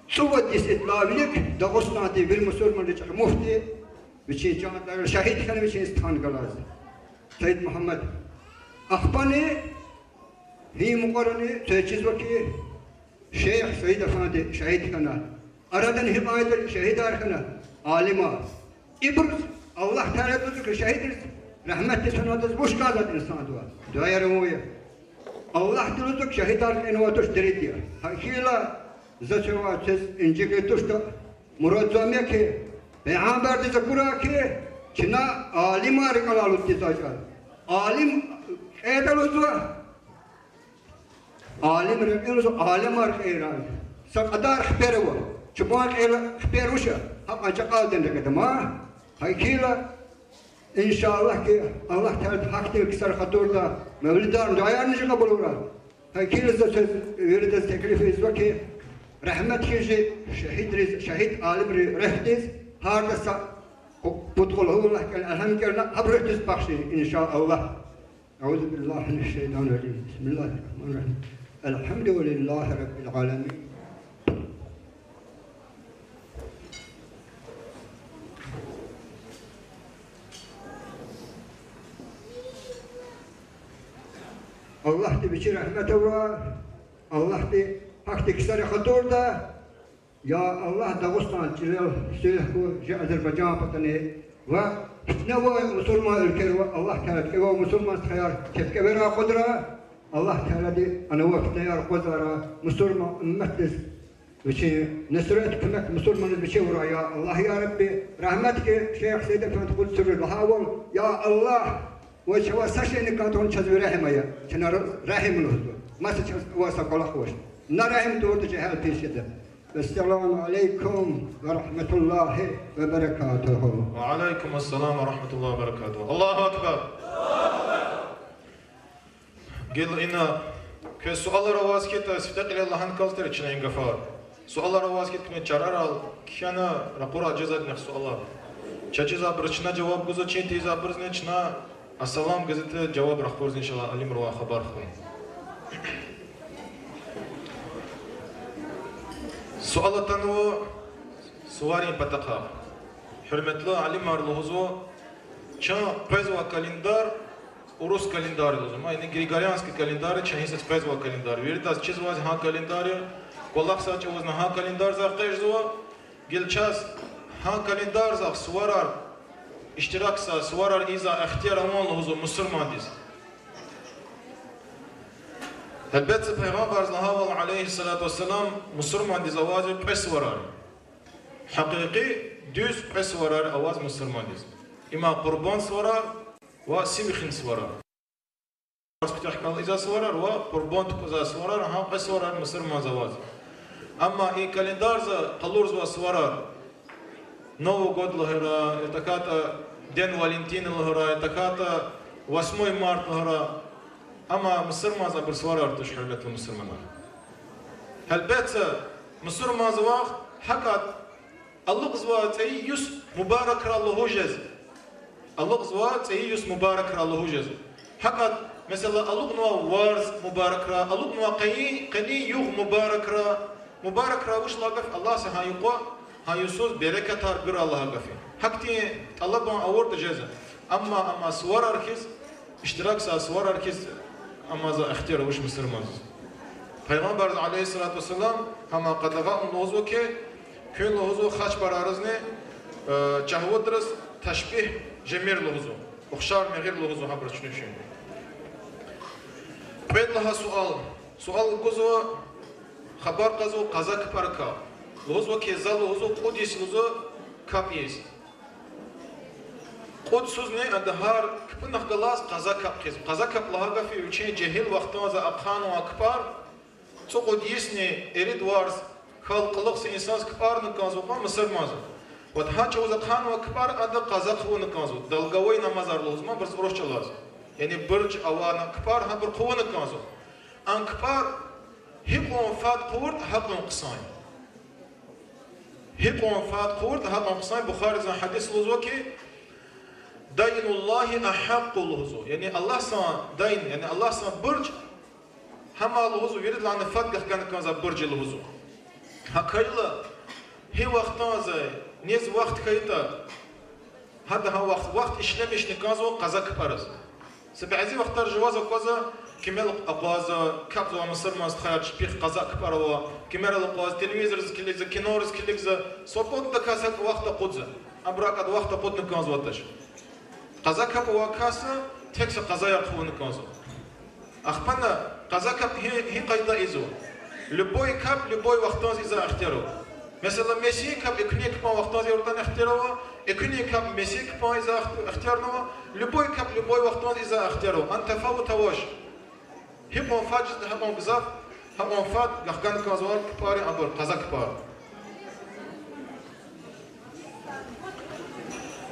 цӀувад йис идалай вилик Дагъустандин вири мусурманрин чӀехи муфти вичин чандилай шагьид хьана вичин стхан галаз, Саид Мугьаммад. Ахпани гьи мукьварани цвез чизва хьи, шейх Саид афанди шагьид хьана. Арадани гьикьван шагьидар хьана алимар. Ибуруз Аллагь Таалади лугьузва хьи, шагьидриз рагьметдиз фенвайдаз вуч кӀанзаватӀа инсандивай? Дуьаяр авун я. Аллагьди лугьузва хьи, шагьидар кьенвай туш, деринди я. Гьакӏ хьайила, за чавай чаз инжикай туштӀа, мурад за ам я хьи, Пайгъамбардиз акурай хьи, чна алимар рикӀелай алуддизвай чӀал. Алим кьейида лугьузва, алим рекьин лугьузва, алимар кьейирай. Са кьадар хипер ава. Чубан кьейила хипер вуч я? Гьакьван чакъалдин рекьида ма. Гьакӏ хьайила, иншаллагь хьи, Аллагь Таалади гьахьтин ксар хатурда мавлидарни дуьаярни жи кьабулрай. Гьакӏ хьайила, за чаз виридаз теклиф ийизва хьи, рагьмет хьуй жи шагьидриз, шагьид алимрин руьгьдиз, гьарда са пуд Къулгьу Аллагь кӀелна, Алгьамд кӀелна, гьабурун руьгьдиз бахшиз, иншаллагь. أعوذ بالله من الشيطان الرجيم. بسم الله الرحمن الرحيم. الحمد لله رب العالمين. Аллагьди вичи рагьмет авурай, Аллагьди гьахьтин ксари хатурда, я Аллагь, Дагъустан чилел сулуьгь хьуй, жи Азербайжан патани ва фитневай мусурман уьлквейра Аллагь Таалади кӀевай мусурман стхаяр тепкӀивер акъудрай, Аллагь Таалади анавай фитнеяр акъвазарай, мусурман умметдиз вичин нусрат, куьмек мусурманриз вичи авурай, я Аллагь, я Рабби. Рагьметдик шейх Саид-эфенди Къудсури лагьайвал, я Аллагь, ваз чавай са шейни кӀан тавуна чаз ви регьим ая, чна регьим лугьузва. Маса чаз ваз са кӀвалах авач. На регьим тавуртӀа, жегьил пис жеда. والسلام عليكم ورحمة الله وبركاته. وعليكم السلام ورحمة الله وبركاته. الله أكبر. Гила ина квез суалар аваз хьайитӀа, сифте кьилел лагьана кӀанзава тир чна и гафар. Суалар аваз хьайитӀа, куьне чарарал кхьена, ракъурай жезвайди нихъ суалар. Чаз чизвайбуруз чна жаваб гузва, чин тийизвайбурузни чна Ассалам газетда жаваб ракъурзава, иншаллагь, алимривай хабар хьун. Суал атанва суварин патахъай. Гьуьрметлу алимар, лугьузва, чун къвезвай календарь урус календарь я лугьузва. Ма ина григорианский календарь я, чун гьиниз къвезвай календарь. Виридаз чизвайди гьа календарь я, кӀвалахзавай чӀавузни гьа календарьзай къвезва, гила чаз гьа календарьзахъ суварар, иштиракзавай суварар ийизвай ихтияр авани лугьузва мусурмандиз. Гьелбетда, Пайгъамбарди лагьайвал, عليه الصلاة والسلام, мусурмандиз авайди кьве суварар. Гьакъикъи, дуьз кьве суварар аваз мусурмандиз. Има къурбанд суварар ва сив хуьн суварар. Куьтягь хьайила ийизвай суварар ва къурбанд тукӀвазвай суварар, гьа кьве суварар мусурмандиз аваз. Амма и календарьза къалурзавай суварар, Новый год лагьурай, я тахьайтӀа День Валентина лагьурай, я тахьайтӀа восьмое марта лагьурай, амма мусурмандиз абур суварар туш, гьуьрметлу мусурманар. Гьелбетда, мусурмандиз авай гьакӀ алукьзавай цӀийи йис мубаракрай лугьуз жез. Алукьзавай цӀийи йис мубаракрай лугьуз жез. ГьакӀ, месела, алукьнавай варз мубаракрай, алукьнавай къенин, къенин югъ мубаракрай. Мубаракрай вуч лагьай гаф я? Аллагьди гьа юкьва, гьа йисуз берекатар гурай лагьай гаф я. Гьахьтин тӀалабун авуртӀа жезва. Амма, амма суварар хьиз, иштиракзавай суварар хьиз, амма ийиз ихтияр авач мусурмандиз. Пайгъамбарди, عليه الصلاة والسلام, гьам къадагъа авун лугьузва хьи, куьн лугьузва хачпараризни, э, чагьвадриз ташбигь жемир лугьузва. Ухшар мегъир лугьузва гьабуруз чун вичин. Кьвед лагьай суал. Суал гузва, хабар кьазва къаза кпӀарикай. Лугьузва хьи, за лугьузва кьуд йис лугьузва капӀ ийиз. Кьуд йисузни ада гьар кпӀунихъ галаз къаза капӀ хъийизва. Къаза капӀ лагьай гаф я вичин жегьил вахтунда ахъанвай кпӀар, цӀукьуд йисни ирид варз хьайила кьулухъ са инсанди кпӀарна кӀанзава кьван мусурмандиз. Вад гьа чӀавуз ахъанвай кпӀар ада къаза хъувуна кӀанзава. Долговой намазар лугьузва, ман бурз урус чӀалаз. Яни бурж авай кпӀар, гьабур хъувуна кӀанзава. А кпӀар гьикьван фад хъувуртӀа, гьакьван хъсан я. Гьикьван фад хъувуртӀа, гьакьван хъсан я. Бухаризан гьадис лугьузва хьи, دين الله أحق лугьузва. Яни Аллагьсан дайн, яни Аллагьсан бурж, гьам я лугьузва, виридалайни фад гахгана кӀанзавай бурж я лугьузва. Гьакайла, гьи вахтанза, низ вахт хьайитӀа, гьада гьа вахт, вахт ишлемишна кӀанзава къаза кпӀариз. Са бязи вахтар жуваз аквазва, кимел акъвазва, капӀзава мусурман стхаяр чпихъ къаза кпӀар ава, кимерал акъвазва, телевизордиз килигзава, кинодиз килигзава, свободадаказ гьакӀ вахт акъудзава. Абур акӀ вахт акъудна кӀанзаватӀаш. Къаза капӀ авай кас тек са къазаяр хъувуна кӀанзава. Ахпа къаза капӀ гьи, гьи къайдада ийизва? Любой капӀ любой вахтанза ийиз ихтияр ава. Месела, месин капӀ экуьнин кпӀунин вахтанза ийиз ихтияр ава, экуьнин капӀ месин кпӀунин ийиз ихтияр ава, любой капӀ любой вахтанза ийиз ихтияр ава. Ана тафават авач. Гьикьван фад жезва, гьакьван гзаф, гьакьван фад гахгана кӀанзавай кпӀар я абур, къаза кпӀар.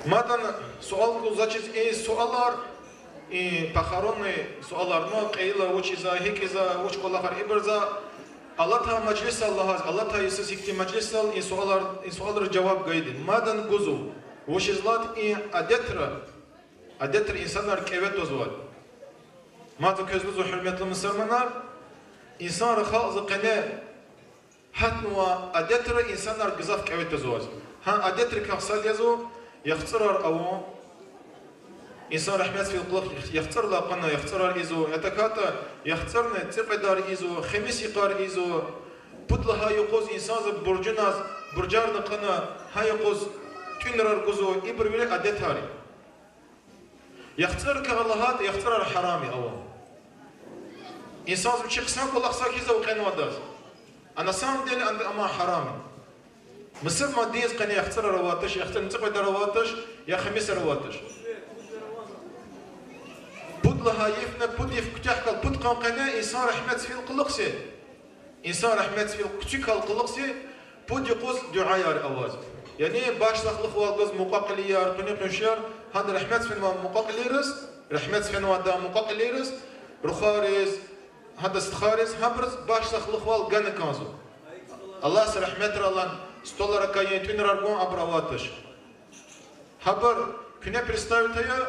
Мадни суал гузвачиз, и суалар, и похоронный суалар, ну, кьейила вуч ийизва, гьикӀ ийизва, вуч кӀвалахар, ибур за алатай межлисдал лагьайди, алатай йисуз гьихьтин межлисдал и суалар, и суалриз жаваб гайиди. Мадни гузва, вучиз лагьайтӀа и адетра, адетра инсанар кӀеве твазвайди. Мад за квез лугьузва, гьуьрметлу мусурманар, инсанри халкьдин къене гьатнавай адетра инсанар гзаф кӀеве твазвайди. Гьа адетрикай сад язва яхцӀурар авун. Инсан регьметдиз фейила кьулухъ яхцӀурдилай кьуна яхцӀурар ийизва, я тахьайтӀа яхцӀурни цӀикьведар ийизва, хемис йикъар ийизва. Пуд лагьай юкъуз инсанди буржуназ буржарни кьуна, гьа юкъуз тӀуьнрар гузва, ибур вири адетар я. ЯхцӀурикай лагьайтӀа, яхцӀурар гьарам я авун. Инсанди вичи хъсан кӀвалах сад хьизва кьенвайдаз, а на самом деле ана амай гьарам я. Мусурман диндиз къене яхцӀурар авайди туш, яхцӀурни цӀикьведар авайди туш, я хемисар авайди туш. Пуд лагьай йифни пуд йиф куьтягь хьайила пуд къан къене инсан регьметдиз фейила кьулухъ, инсан регьметдиз фейила куьчуьк хьайила кьулухъ, пуд юкъуз дуьаяр аваз. Яни башдахлухвал гуз мукьва-кьилияр, къуьнуь-къуншияр, гьада регьметдиз фенвай мукьва-кьилийриз, регьметдиз фенвайдан мукьва-кьилийриз, рухвайриз, гьада стхайриз, гьабуруз башдахлухвал гана кӀанзава. Аллагьди регьметрай алай столар кайин, тӀуьнрар гун абур авайди туш. Гьабур куьне представить ая,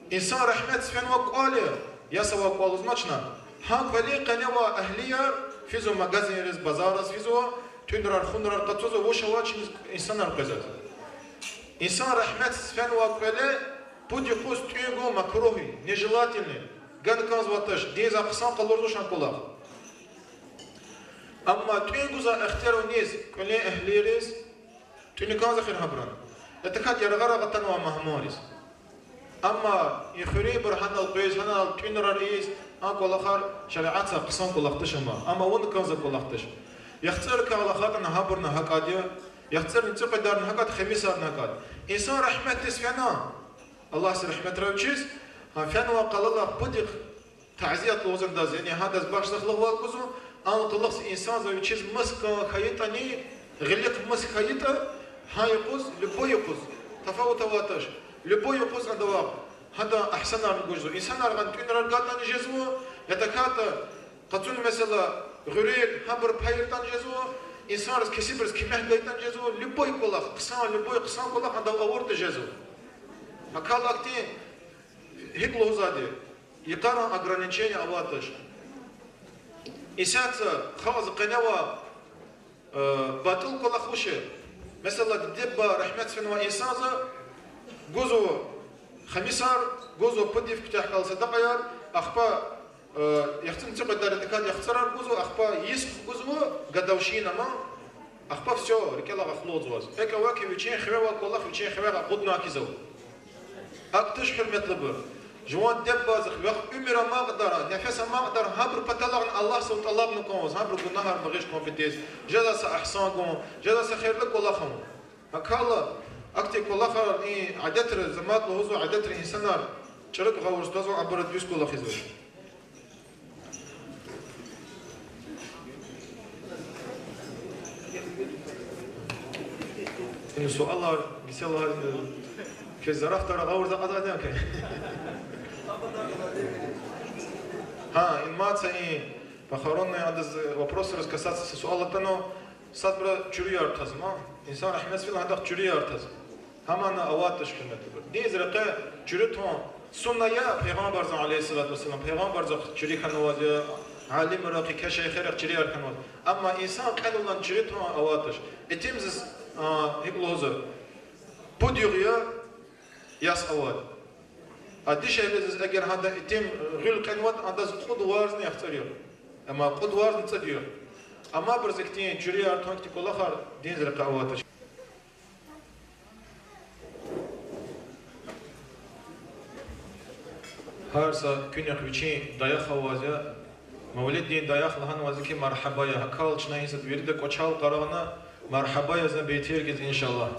инсан регьметдиз фенвай кӀвал я, я са вай кӀвал лугьузмач на. Гьа кӀвалин къене авай агьлияр физва магазинриз, базарриз физва, тӀуьнрар, хунрар къачузва, вуч авай чиниз инсанар къвезва. Инсан регьметдиз фенвай кӀвале пуд юкъуз тӀуьн гун макругь я, нежелательный, гана кӀанзавайди туш, диндиз хъсан къалурзавач а кӀвалах. Амма тӀуьн гуз ихтияр ава низ? КӀвалин агьлийриз. ТӀуьна кӀанзава эхир гьабуру. Я тахьайтӀа яргъара атанвай мугьманриз. Амма и хуьруьнбур гьанал къвез, гьанал тӀуьнрар ийиз, а кӀвалахар шариатдиз хъсан кӀвалах туш ам. Амма авуна кӀанзавай кӀвалах туш. ЯхцӀурикай лагьайтӀани гьабурни гьакӀ я, яхцӀурни цӀикьведарни гьакӀ я, хемисарни гьакӀ я. Инсан регьметдиз фена, Аллагьди регьметрай вичиз, гьа фенвай къалалай пудихъ тазият лугьузвайдаз, яни гьадаз башдахлухвал гузва, а кӀвалахза инсанза вичиз мас кӀан хьайитӀани, гъилихъ мас хьайитӀа, гьа юкъуз, любой юкъуз, тафават авайди туш, любой юкъуз адавай, гьада агьсанарни гузва. Инсанар гъана тӀуьнрар гайитӀани жезва, я тахьайтӀа къацун, месела, гъуьруьн, гьабур пайиртӀани жезва, инсанриз, кесибриз куьмек гайитӀани жезва, любой кӀвалах, хъсан, любой хъсан кӀвалах адавай авуртӀа жезва. Гьакайла ахьтин, гьикӀ лугьузвайди, йикъаран ограничение авайди туш. Исятда халкьза къене авай, э, батӀул кӀвалах вуч я? Месела, диде-буба рагьметдиз фенвай инсанза гузва хемисар, гузва пудив куьтягь хьайила садакьаяр, ахпа, э, яхцӀурни цӀикьведар, я тахьайтӀа яхцӀурар гузва, ахпа йис хгузва, годовщина ман, ахпа всё, рикӀелай къахлугъзаваз. ЭкӀ авай хьи, вичин хиве авай кӀвалах вичин хиве акъудна хьиз ава. АкӀ туш, гьуьрметлубур. Жуван диде-бубадихъ вахъ уьмуьр амай кьадар, нефес амай кьадар, гьабурун паталай Аллагьдивай тӀалабна кӀанзава, гьабурун гунагьар багъишун патал, жезвай са агьсан гун, жезвай са хийирлу кӀвалах авун. Гьакайла ахьтин кӀвалахар, и адетра, за мад лугьузва, адетра инсанар чӀуру гъавурда твазва, абур дуьз кӀвалах ийизва. Ин суалар, гисела, э, квез зарафатар гъавурда кьадай квез. Гьа, ин маса и похоронный, адаз, э, вопросриз касаться са суал атана, садбуру чуьруьяр таз ма. Инсан рагьметдиз фена, гьадахъ чуьруьяр таз. Гьамана аватдач, гьуьрметлубур. Диндин рекье чуьруь тун сунна я, Пайгъамбарзан, عليه الصلاة والسلام, Пайгъамбарзахъ чуьруь хьанваз я, алимрихъ, кече шейхерихъ чуьруьяр хьанваз. Амма инсан кьенвайла чуьруь тун аватдач. Итимдиз, а, гьикӀ лугьузва, пуд югъ я, яс авайди. А дишегьлидиз эгер гьада итим гъуьл кьенватӀа, адаз кьуд варзни яхцӀур югъ. Амма кьуд варзни цӀуд югъ. Амма абуруз ихьтин чуьруьяр тун, ихьтин кӀвалахар диндин рекье аватдач. Гьар са куьнихъ вичин даях аваз я, мавлиддин даях лагьанваз я хьи, маргьаба я. Гьакал чна и са вирида кӀвачел къарагъна, маргьаба язна бейтер хьиз, иншаллагь.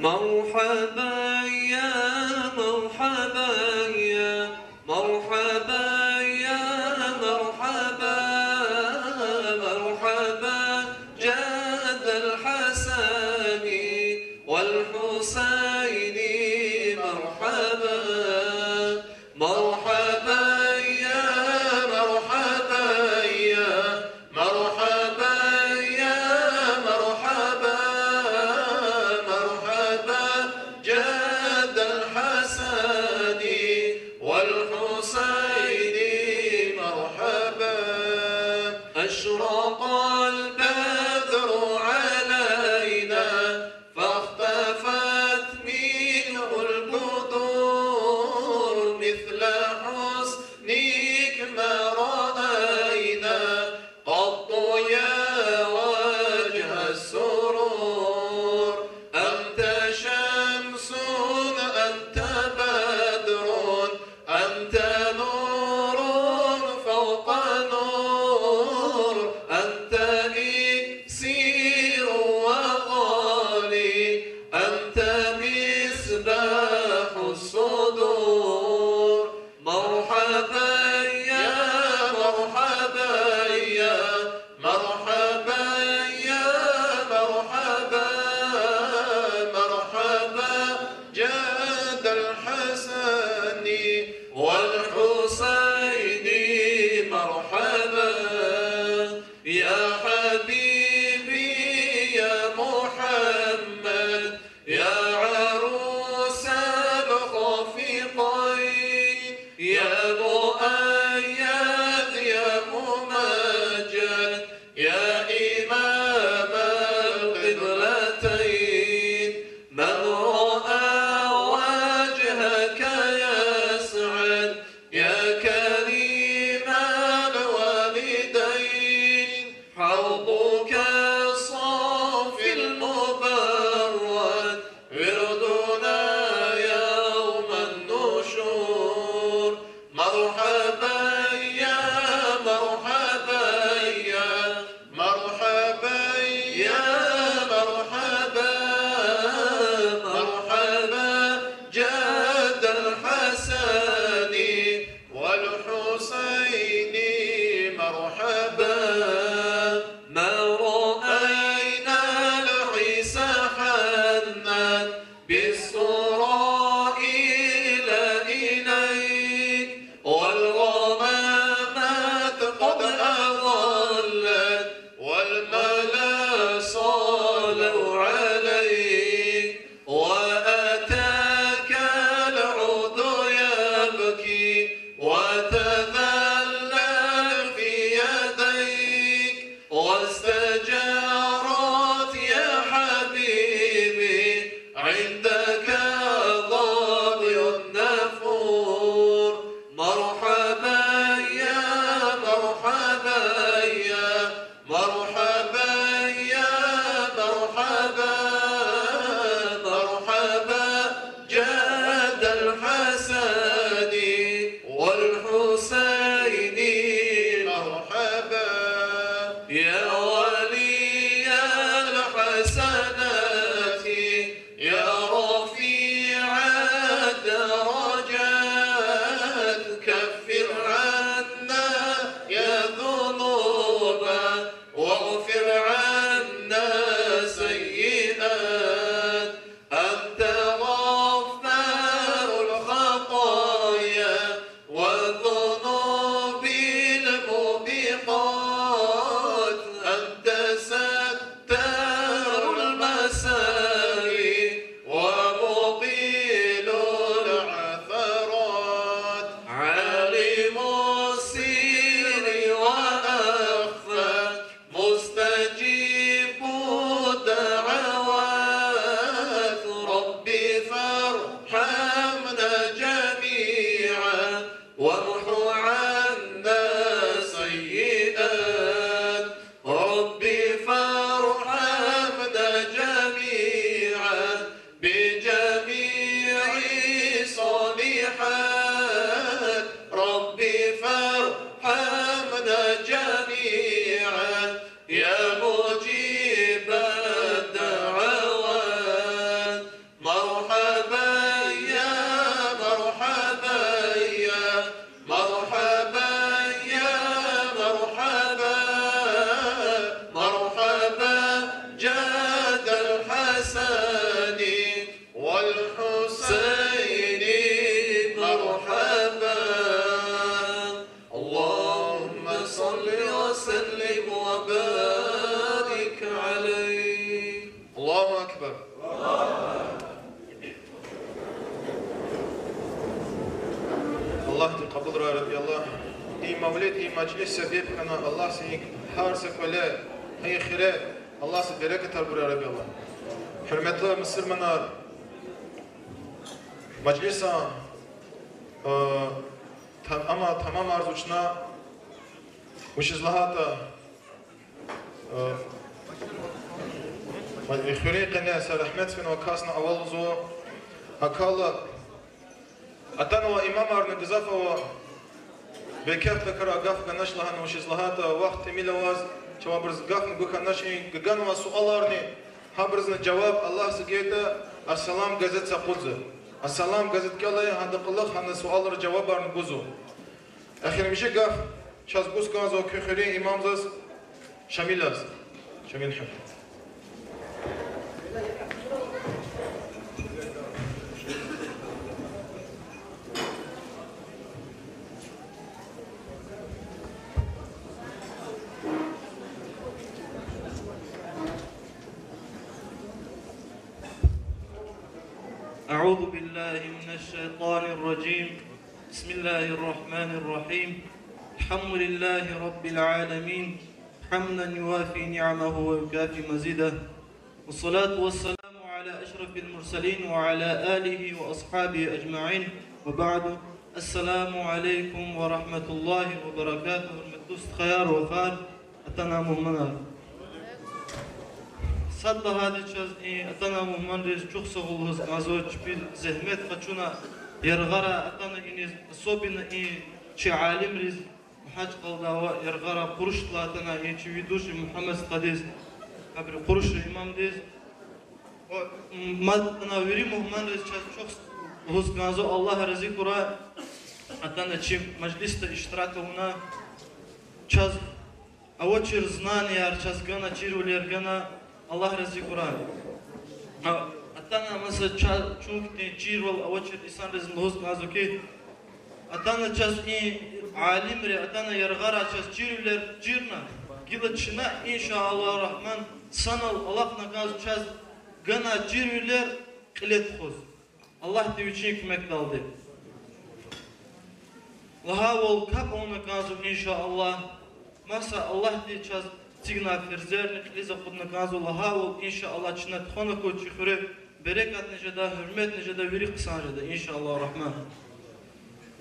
مرحبا يا، مرحبا يا، مرحبا يا، مرحبا، مرحبا جد الحسن والحسين، مرحبا. مرحبا يا، مرحبا يا، مرحبا يا، مرحبا، مرحبا جد الحسن والحسين، مرحبا. أشرق البدر علينا فاختفت منه البدور، مثل حسنك ما رأينا قط يا وجه السرور. أنت شمس، أنت بدر، أنت نور فوق نور، أنت إكسير وغالي، أنت مصباح الصدور. مرحبا يا، مرحبا يا، مرحبا يا، مرحبا، مرحبا جد الحسن والحسين، مرحبا. يا حبيبي يا محمد، يا عروس الخافقين، يا مؤمن الصالحات، رب فارحمنا جميعا يا مجيب الدعوات. مرحبا يا، مرحبا يا، مرحبا يا، مرحبا، مرحبا جد الحسن والحسين، مرحبا. اللهم صل وسلم وبارك عليه. الله أكبر. Аллагьди кьабулрай, я Рабби Аллагь. И мавлид, и межлис себеб хьана, Аллагьди гьар са кӀвале, гьа и хире, Аллагьди берекат гурай, я Рабби Аллагь. Гьуьрметлу мусурманар, межлис, э, там-, ама тамамарзава чна, вучиз лагьайтӀа, э, хуьруьн къене са рагьмет фенвай касни авалзава, акала атанвай имамарни гзаф ава, бекетдакара гаф ганач лагьана, вучиз лагьайтӀа вахт тӀимил аваз, чавабуруз гафни гуз хьанач, и ганвай суаларни, гьабурузни жаваб, Аллагьди гайитӀа, Ассалам газет са акъудзава. Ассалам газет кӀелай, гьадан кьулухъ гьана суалриз жавабарни гузва. Эхиримжи гаф чаз гуз кӀанзава куь хуьруьн имамзаз, Шамилаз. Шамил гьа. أعوذ بالله من الشيطان الرجيم. بسم الله الرحمن الرحيم. الحمد لله رب العالمين. حمدا يوافي نعمه ويكافئ مزيده. والصلاة والسلام على أشرف المرسلين وعلى آله وأصحابه أجمعين. وبعد. السلام عليكم ورحمة الله وبركاته. Гьуьрметлу стхаяр, вахар, атана мугьманар. Сад лагьайди, чаз и атана мугьманриз чухсагъул лугьуз кӀанзава, чпи зегьмет къачуна яргъара атана иниз, особенно и чи алимриз, Махачкъалада ва яргъара Къурушдилай атана и чи ведущий Мугьаммад стхадиз, абуру Къурушрин имамдиз, ва, м, мад атана вири мугьманриз чаз чухсагъул лугьуз кӀанзава, Аллагь рази хьурай, атана чи межлисда иштирак авуна, чаз авачир знанияр чаз гана, чирвилер гана, Аллагь рази хьурай. А, атана маса ча-, чун хьтин чирвал авачир инсанриз лугьуз кӀанзава хьи, атана чаз и алимри, атана яргъара чаз чирвилер чирна, гила чна, иншааллагь рагьман, санал алахъна кӀанзава чаз гана чирвилер кьиле тухуз, Аллагьди вичин куьмекдалди. Лагьайвал капӀ авуна кӀанзава, иншааллагь. Маса Аллагьди чаз эцигнавай ферзерни кьилиз акъудна кӀанзава, лагьайвал, иншааллагь, чна тухвана хьуй чи хуьре, берекатни жеда, гьуьрметни жеда, вири хъсан жеда, иншааллагь рагьман.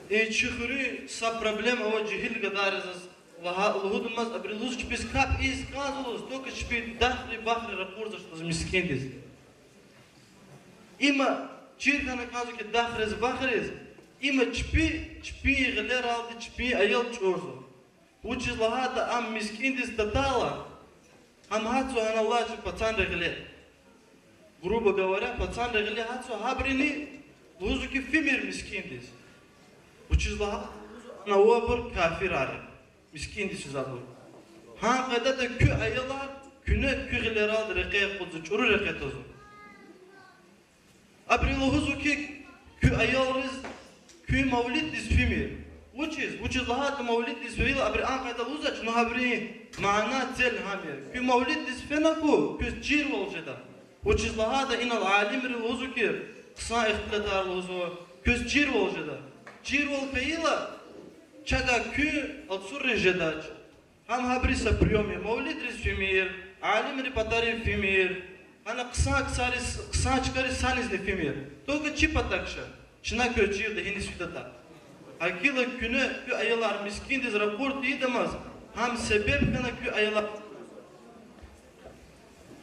И чи хуьруьн са проблема ава жегьил гадайри, заз лагьа-, лугьудамаз, абуру лугьуз чпиз капӀ ийиз кӀанзава лугьуз, только чпин дахри-бахри ракъурзавач лугьуз мискӀиндиз. Има чир хьана кӀанзава хьи дахриз-бахриз, има чпи, чпин гъилералди чпин аял чӀурзава. Вучиз лагьайтӀа ам мискӀиндиз татайла, ам гьатзава гьана алай чи пацанрин гъиле. Грубо говоря, пацанрин гъиле гьатзава, гьабуруни лугьузва хьи фимир мискӀиндиз. Вучиз лагьайтӀа лугьузва ана авайбур кафирар я, мискӀиндиз физвайбур. Гьа и къайдада куь аялар куьне куь гъилералди рекье кьудзава, чӀуру рекье тазва. Абуру лугьузва хьи, куь аялриз куьн мавлиддиз фимир. Вучиз? Вучиз лагьайтӀа мавлиддиз фейила, абуру а къайда лугьузвач, ну гьабурун мана, цель гьам я. Куьн мавлиддиз фена хьи, квез чирвал жеда. Вучиз лагьайтӀа инал алимри лугьузва хьи, хъсан ихтилатар лугьузва, квез чирвал жеда. Чирвал хьайила, чавай куьн алцурриз жедач. Гьам гьабурун са приём я. Мавлидриз фимир, алимрин патарив фимир, гьана хъсан ксариз, хъсан чкайриз санизни фимир. Только чи патав ша, чна квез чирда гьиниз фидатӀа. ГьакӀ хьайила куьне куь аялар мискӀиндиз ракъур тийидамаз, гьам себеб хьана куь аялар.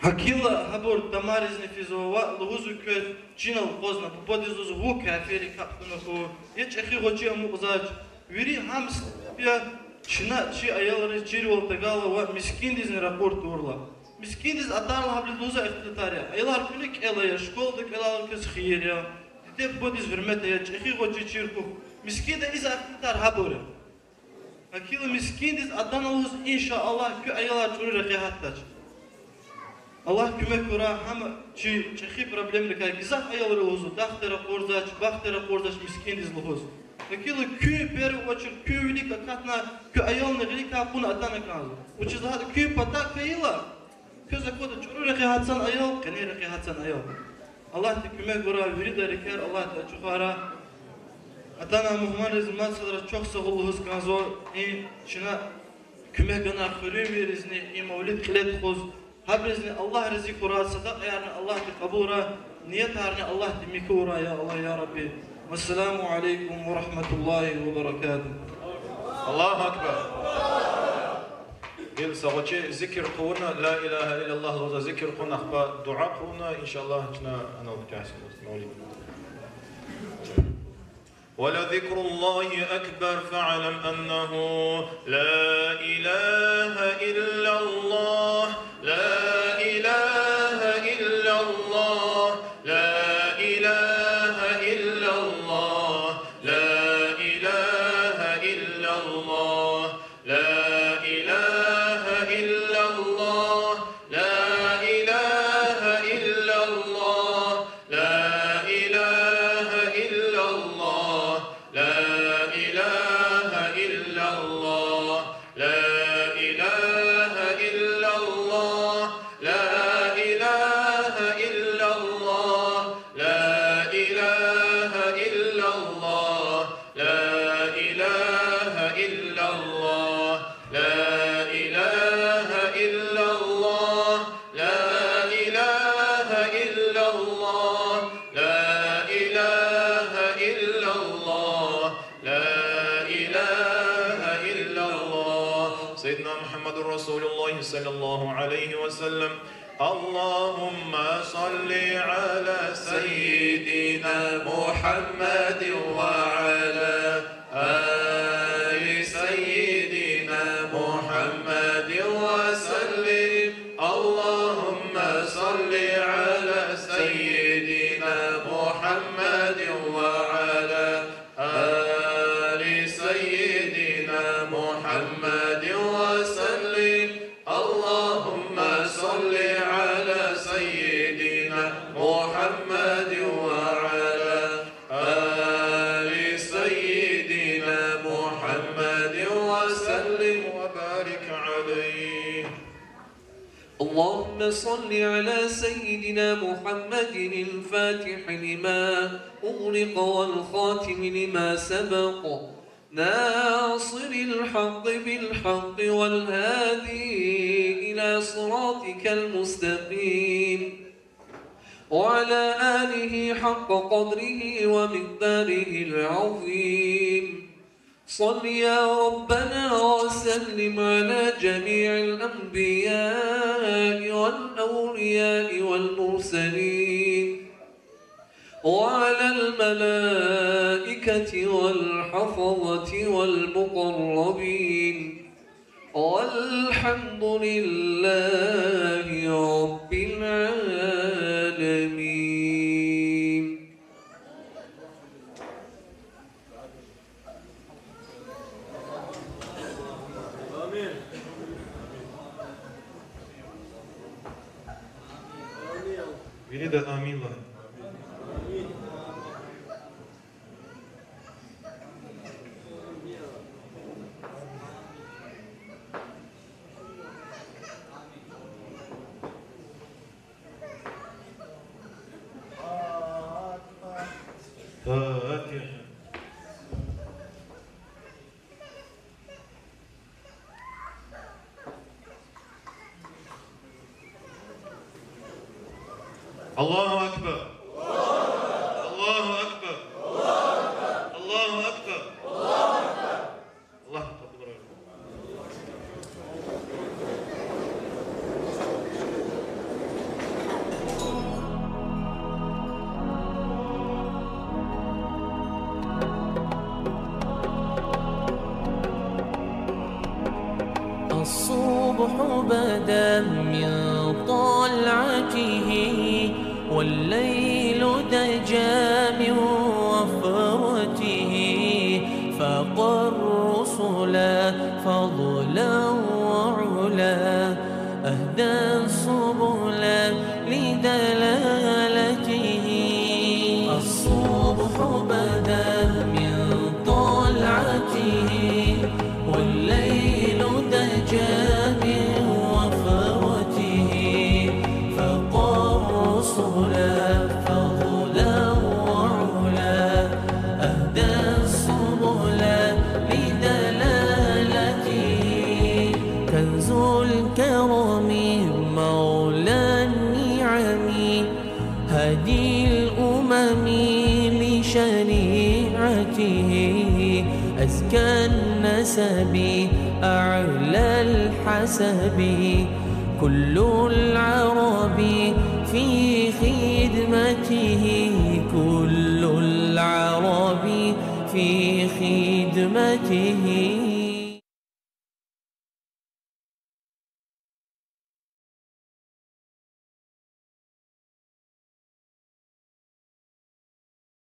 Гьакила гьабур тамаризни физва ва лугьузва квез, чинал акъвазна, бубадиз лугьузва, вун кафиррикай капӀ хьана хьухь, я чӀехи гъвечӀи амукьзавач. Вири гьам себеб я, чна чи аялриз чирвал тагала ва мискӀиндизни ракъур тавурла. МискӀиндиз атайла гьабуруз лугьузвай ихтилатар я. Аялар куьне кӀела, я школада кӀелайла квез хийир я. Диде-бубадиз гьуьрмет ая, чӀехи гъвечӀи чир хьухь. МискӀинда ийизвай ихтилатар гьабур я. Гьакила мискӀиндиз атана лугьуз, иншааллагь, куь аялар чӀуру рекье гьатдач. Аллагь куьмек гурай, гьам чи чӀехи проблемрикай гзаф аялри лугьузва, дахдиз ракъурзавач, бахтиз ракъурзавач мискӀиндиз лугьуз. Гьакила куьн, в первую очередь, куьн вилик акатна, куь аялни гъиликай кьуна атана кӀанзава. Вучиз лагьайтӀа куьн патав хьайила, квез аквада чӀуру рекье гьатзавай аял, къени рекье гьатзавай аял. Аллагьди куьмек гурай, вирида рикӀер Аллагьди ачухарай. Атанвай мугьманриз, мад садра чухсагъул лугьуз кӀанзава, и чна куьмек ганвай хуьруьнвийризни и мавлид кьиле тухуз, гьабурузни Аллагь рази хьурай, садакьаярни Аллагьди кьабулрай, ниятарни Аллагьди михьурай, я Аллагь, я Рабби. Вассаламу алейкум ва рахматуллагьи ва баракатугь. Аллагьу акбар. Гила са гъвечӀи зикир хъувуна, لا إله إلا الله лугьуз зикир хъувуна, ахпа дуьа хъувуна, иншааллагь, чна анал куьтягьзава мавлид. ولذكر الله أكبر فاعلم أنه لا إله إلا الله، لا إله إلا الله، لا إله إلا الله، لا إله إلا الله. لا إله إلا الله، لا إله إلا الله، لا إله إلا الله، لا إله إلا الله، لا إله إلا الله، لا إله إلا الله، لا إله إلا الله. لا إله إلا الله، لا إله إلا الله، لا إله إلا الله، لا إله إلا الله، لا إله إلا الله. سيدنا محمد رسول الله صلى الله عليه وسلم. اللهم صل على سيدنا محمد وعلى آل سيدنا محمد وسلم. اللهم صل على سيدنا محمد وعلى آل سيدنا محمد وسلم. اللهم صل على سيدنا محمد وعلى آل سيدنا محمد وسلم وبارك عليه. اللهم صل على سيدنا محمد الفاتح لما أغلق والخاتم لما سبق، ناصر الحق بالحق والهادي إلى صراطك المستقيم، وعلى آله حق قدره ومقداره العظيم. صل يا ربنا وسلم على جميع الأنبياء والأولياء والمرسلين، وعلى الملائكة والحفظة والمقربين، والحمد لله رب العالمين. Вирида амин лагь. Фатиха. الله أكبر. الله أكبر. الله أكبر. Аллагь кьабулрай. الصبح بدا من طلعته، والليل دجا من وفرته، فاق الرسل فضلا وعلا، أهدى السبل لدلالته. الصبح بدا من طلعته، والليل دجا من وفرته، فاق الرسل فضلا وعلا، أهدى السبل لدلالته. كنز الكرم مولى النعم، هادي الأمم لشريعته، أزكى النسب أعلى الحسب، كل العرب في خدمته، كل العرب في خدمته.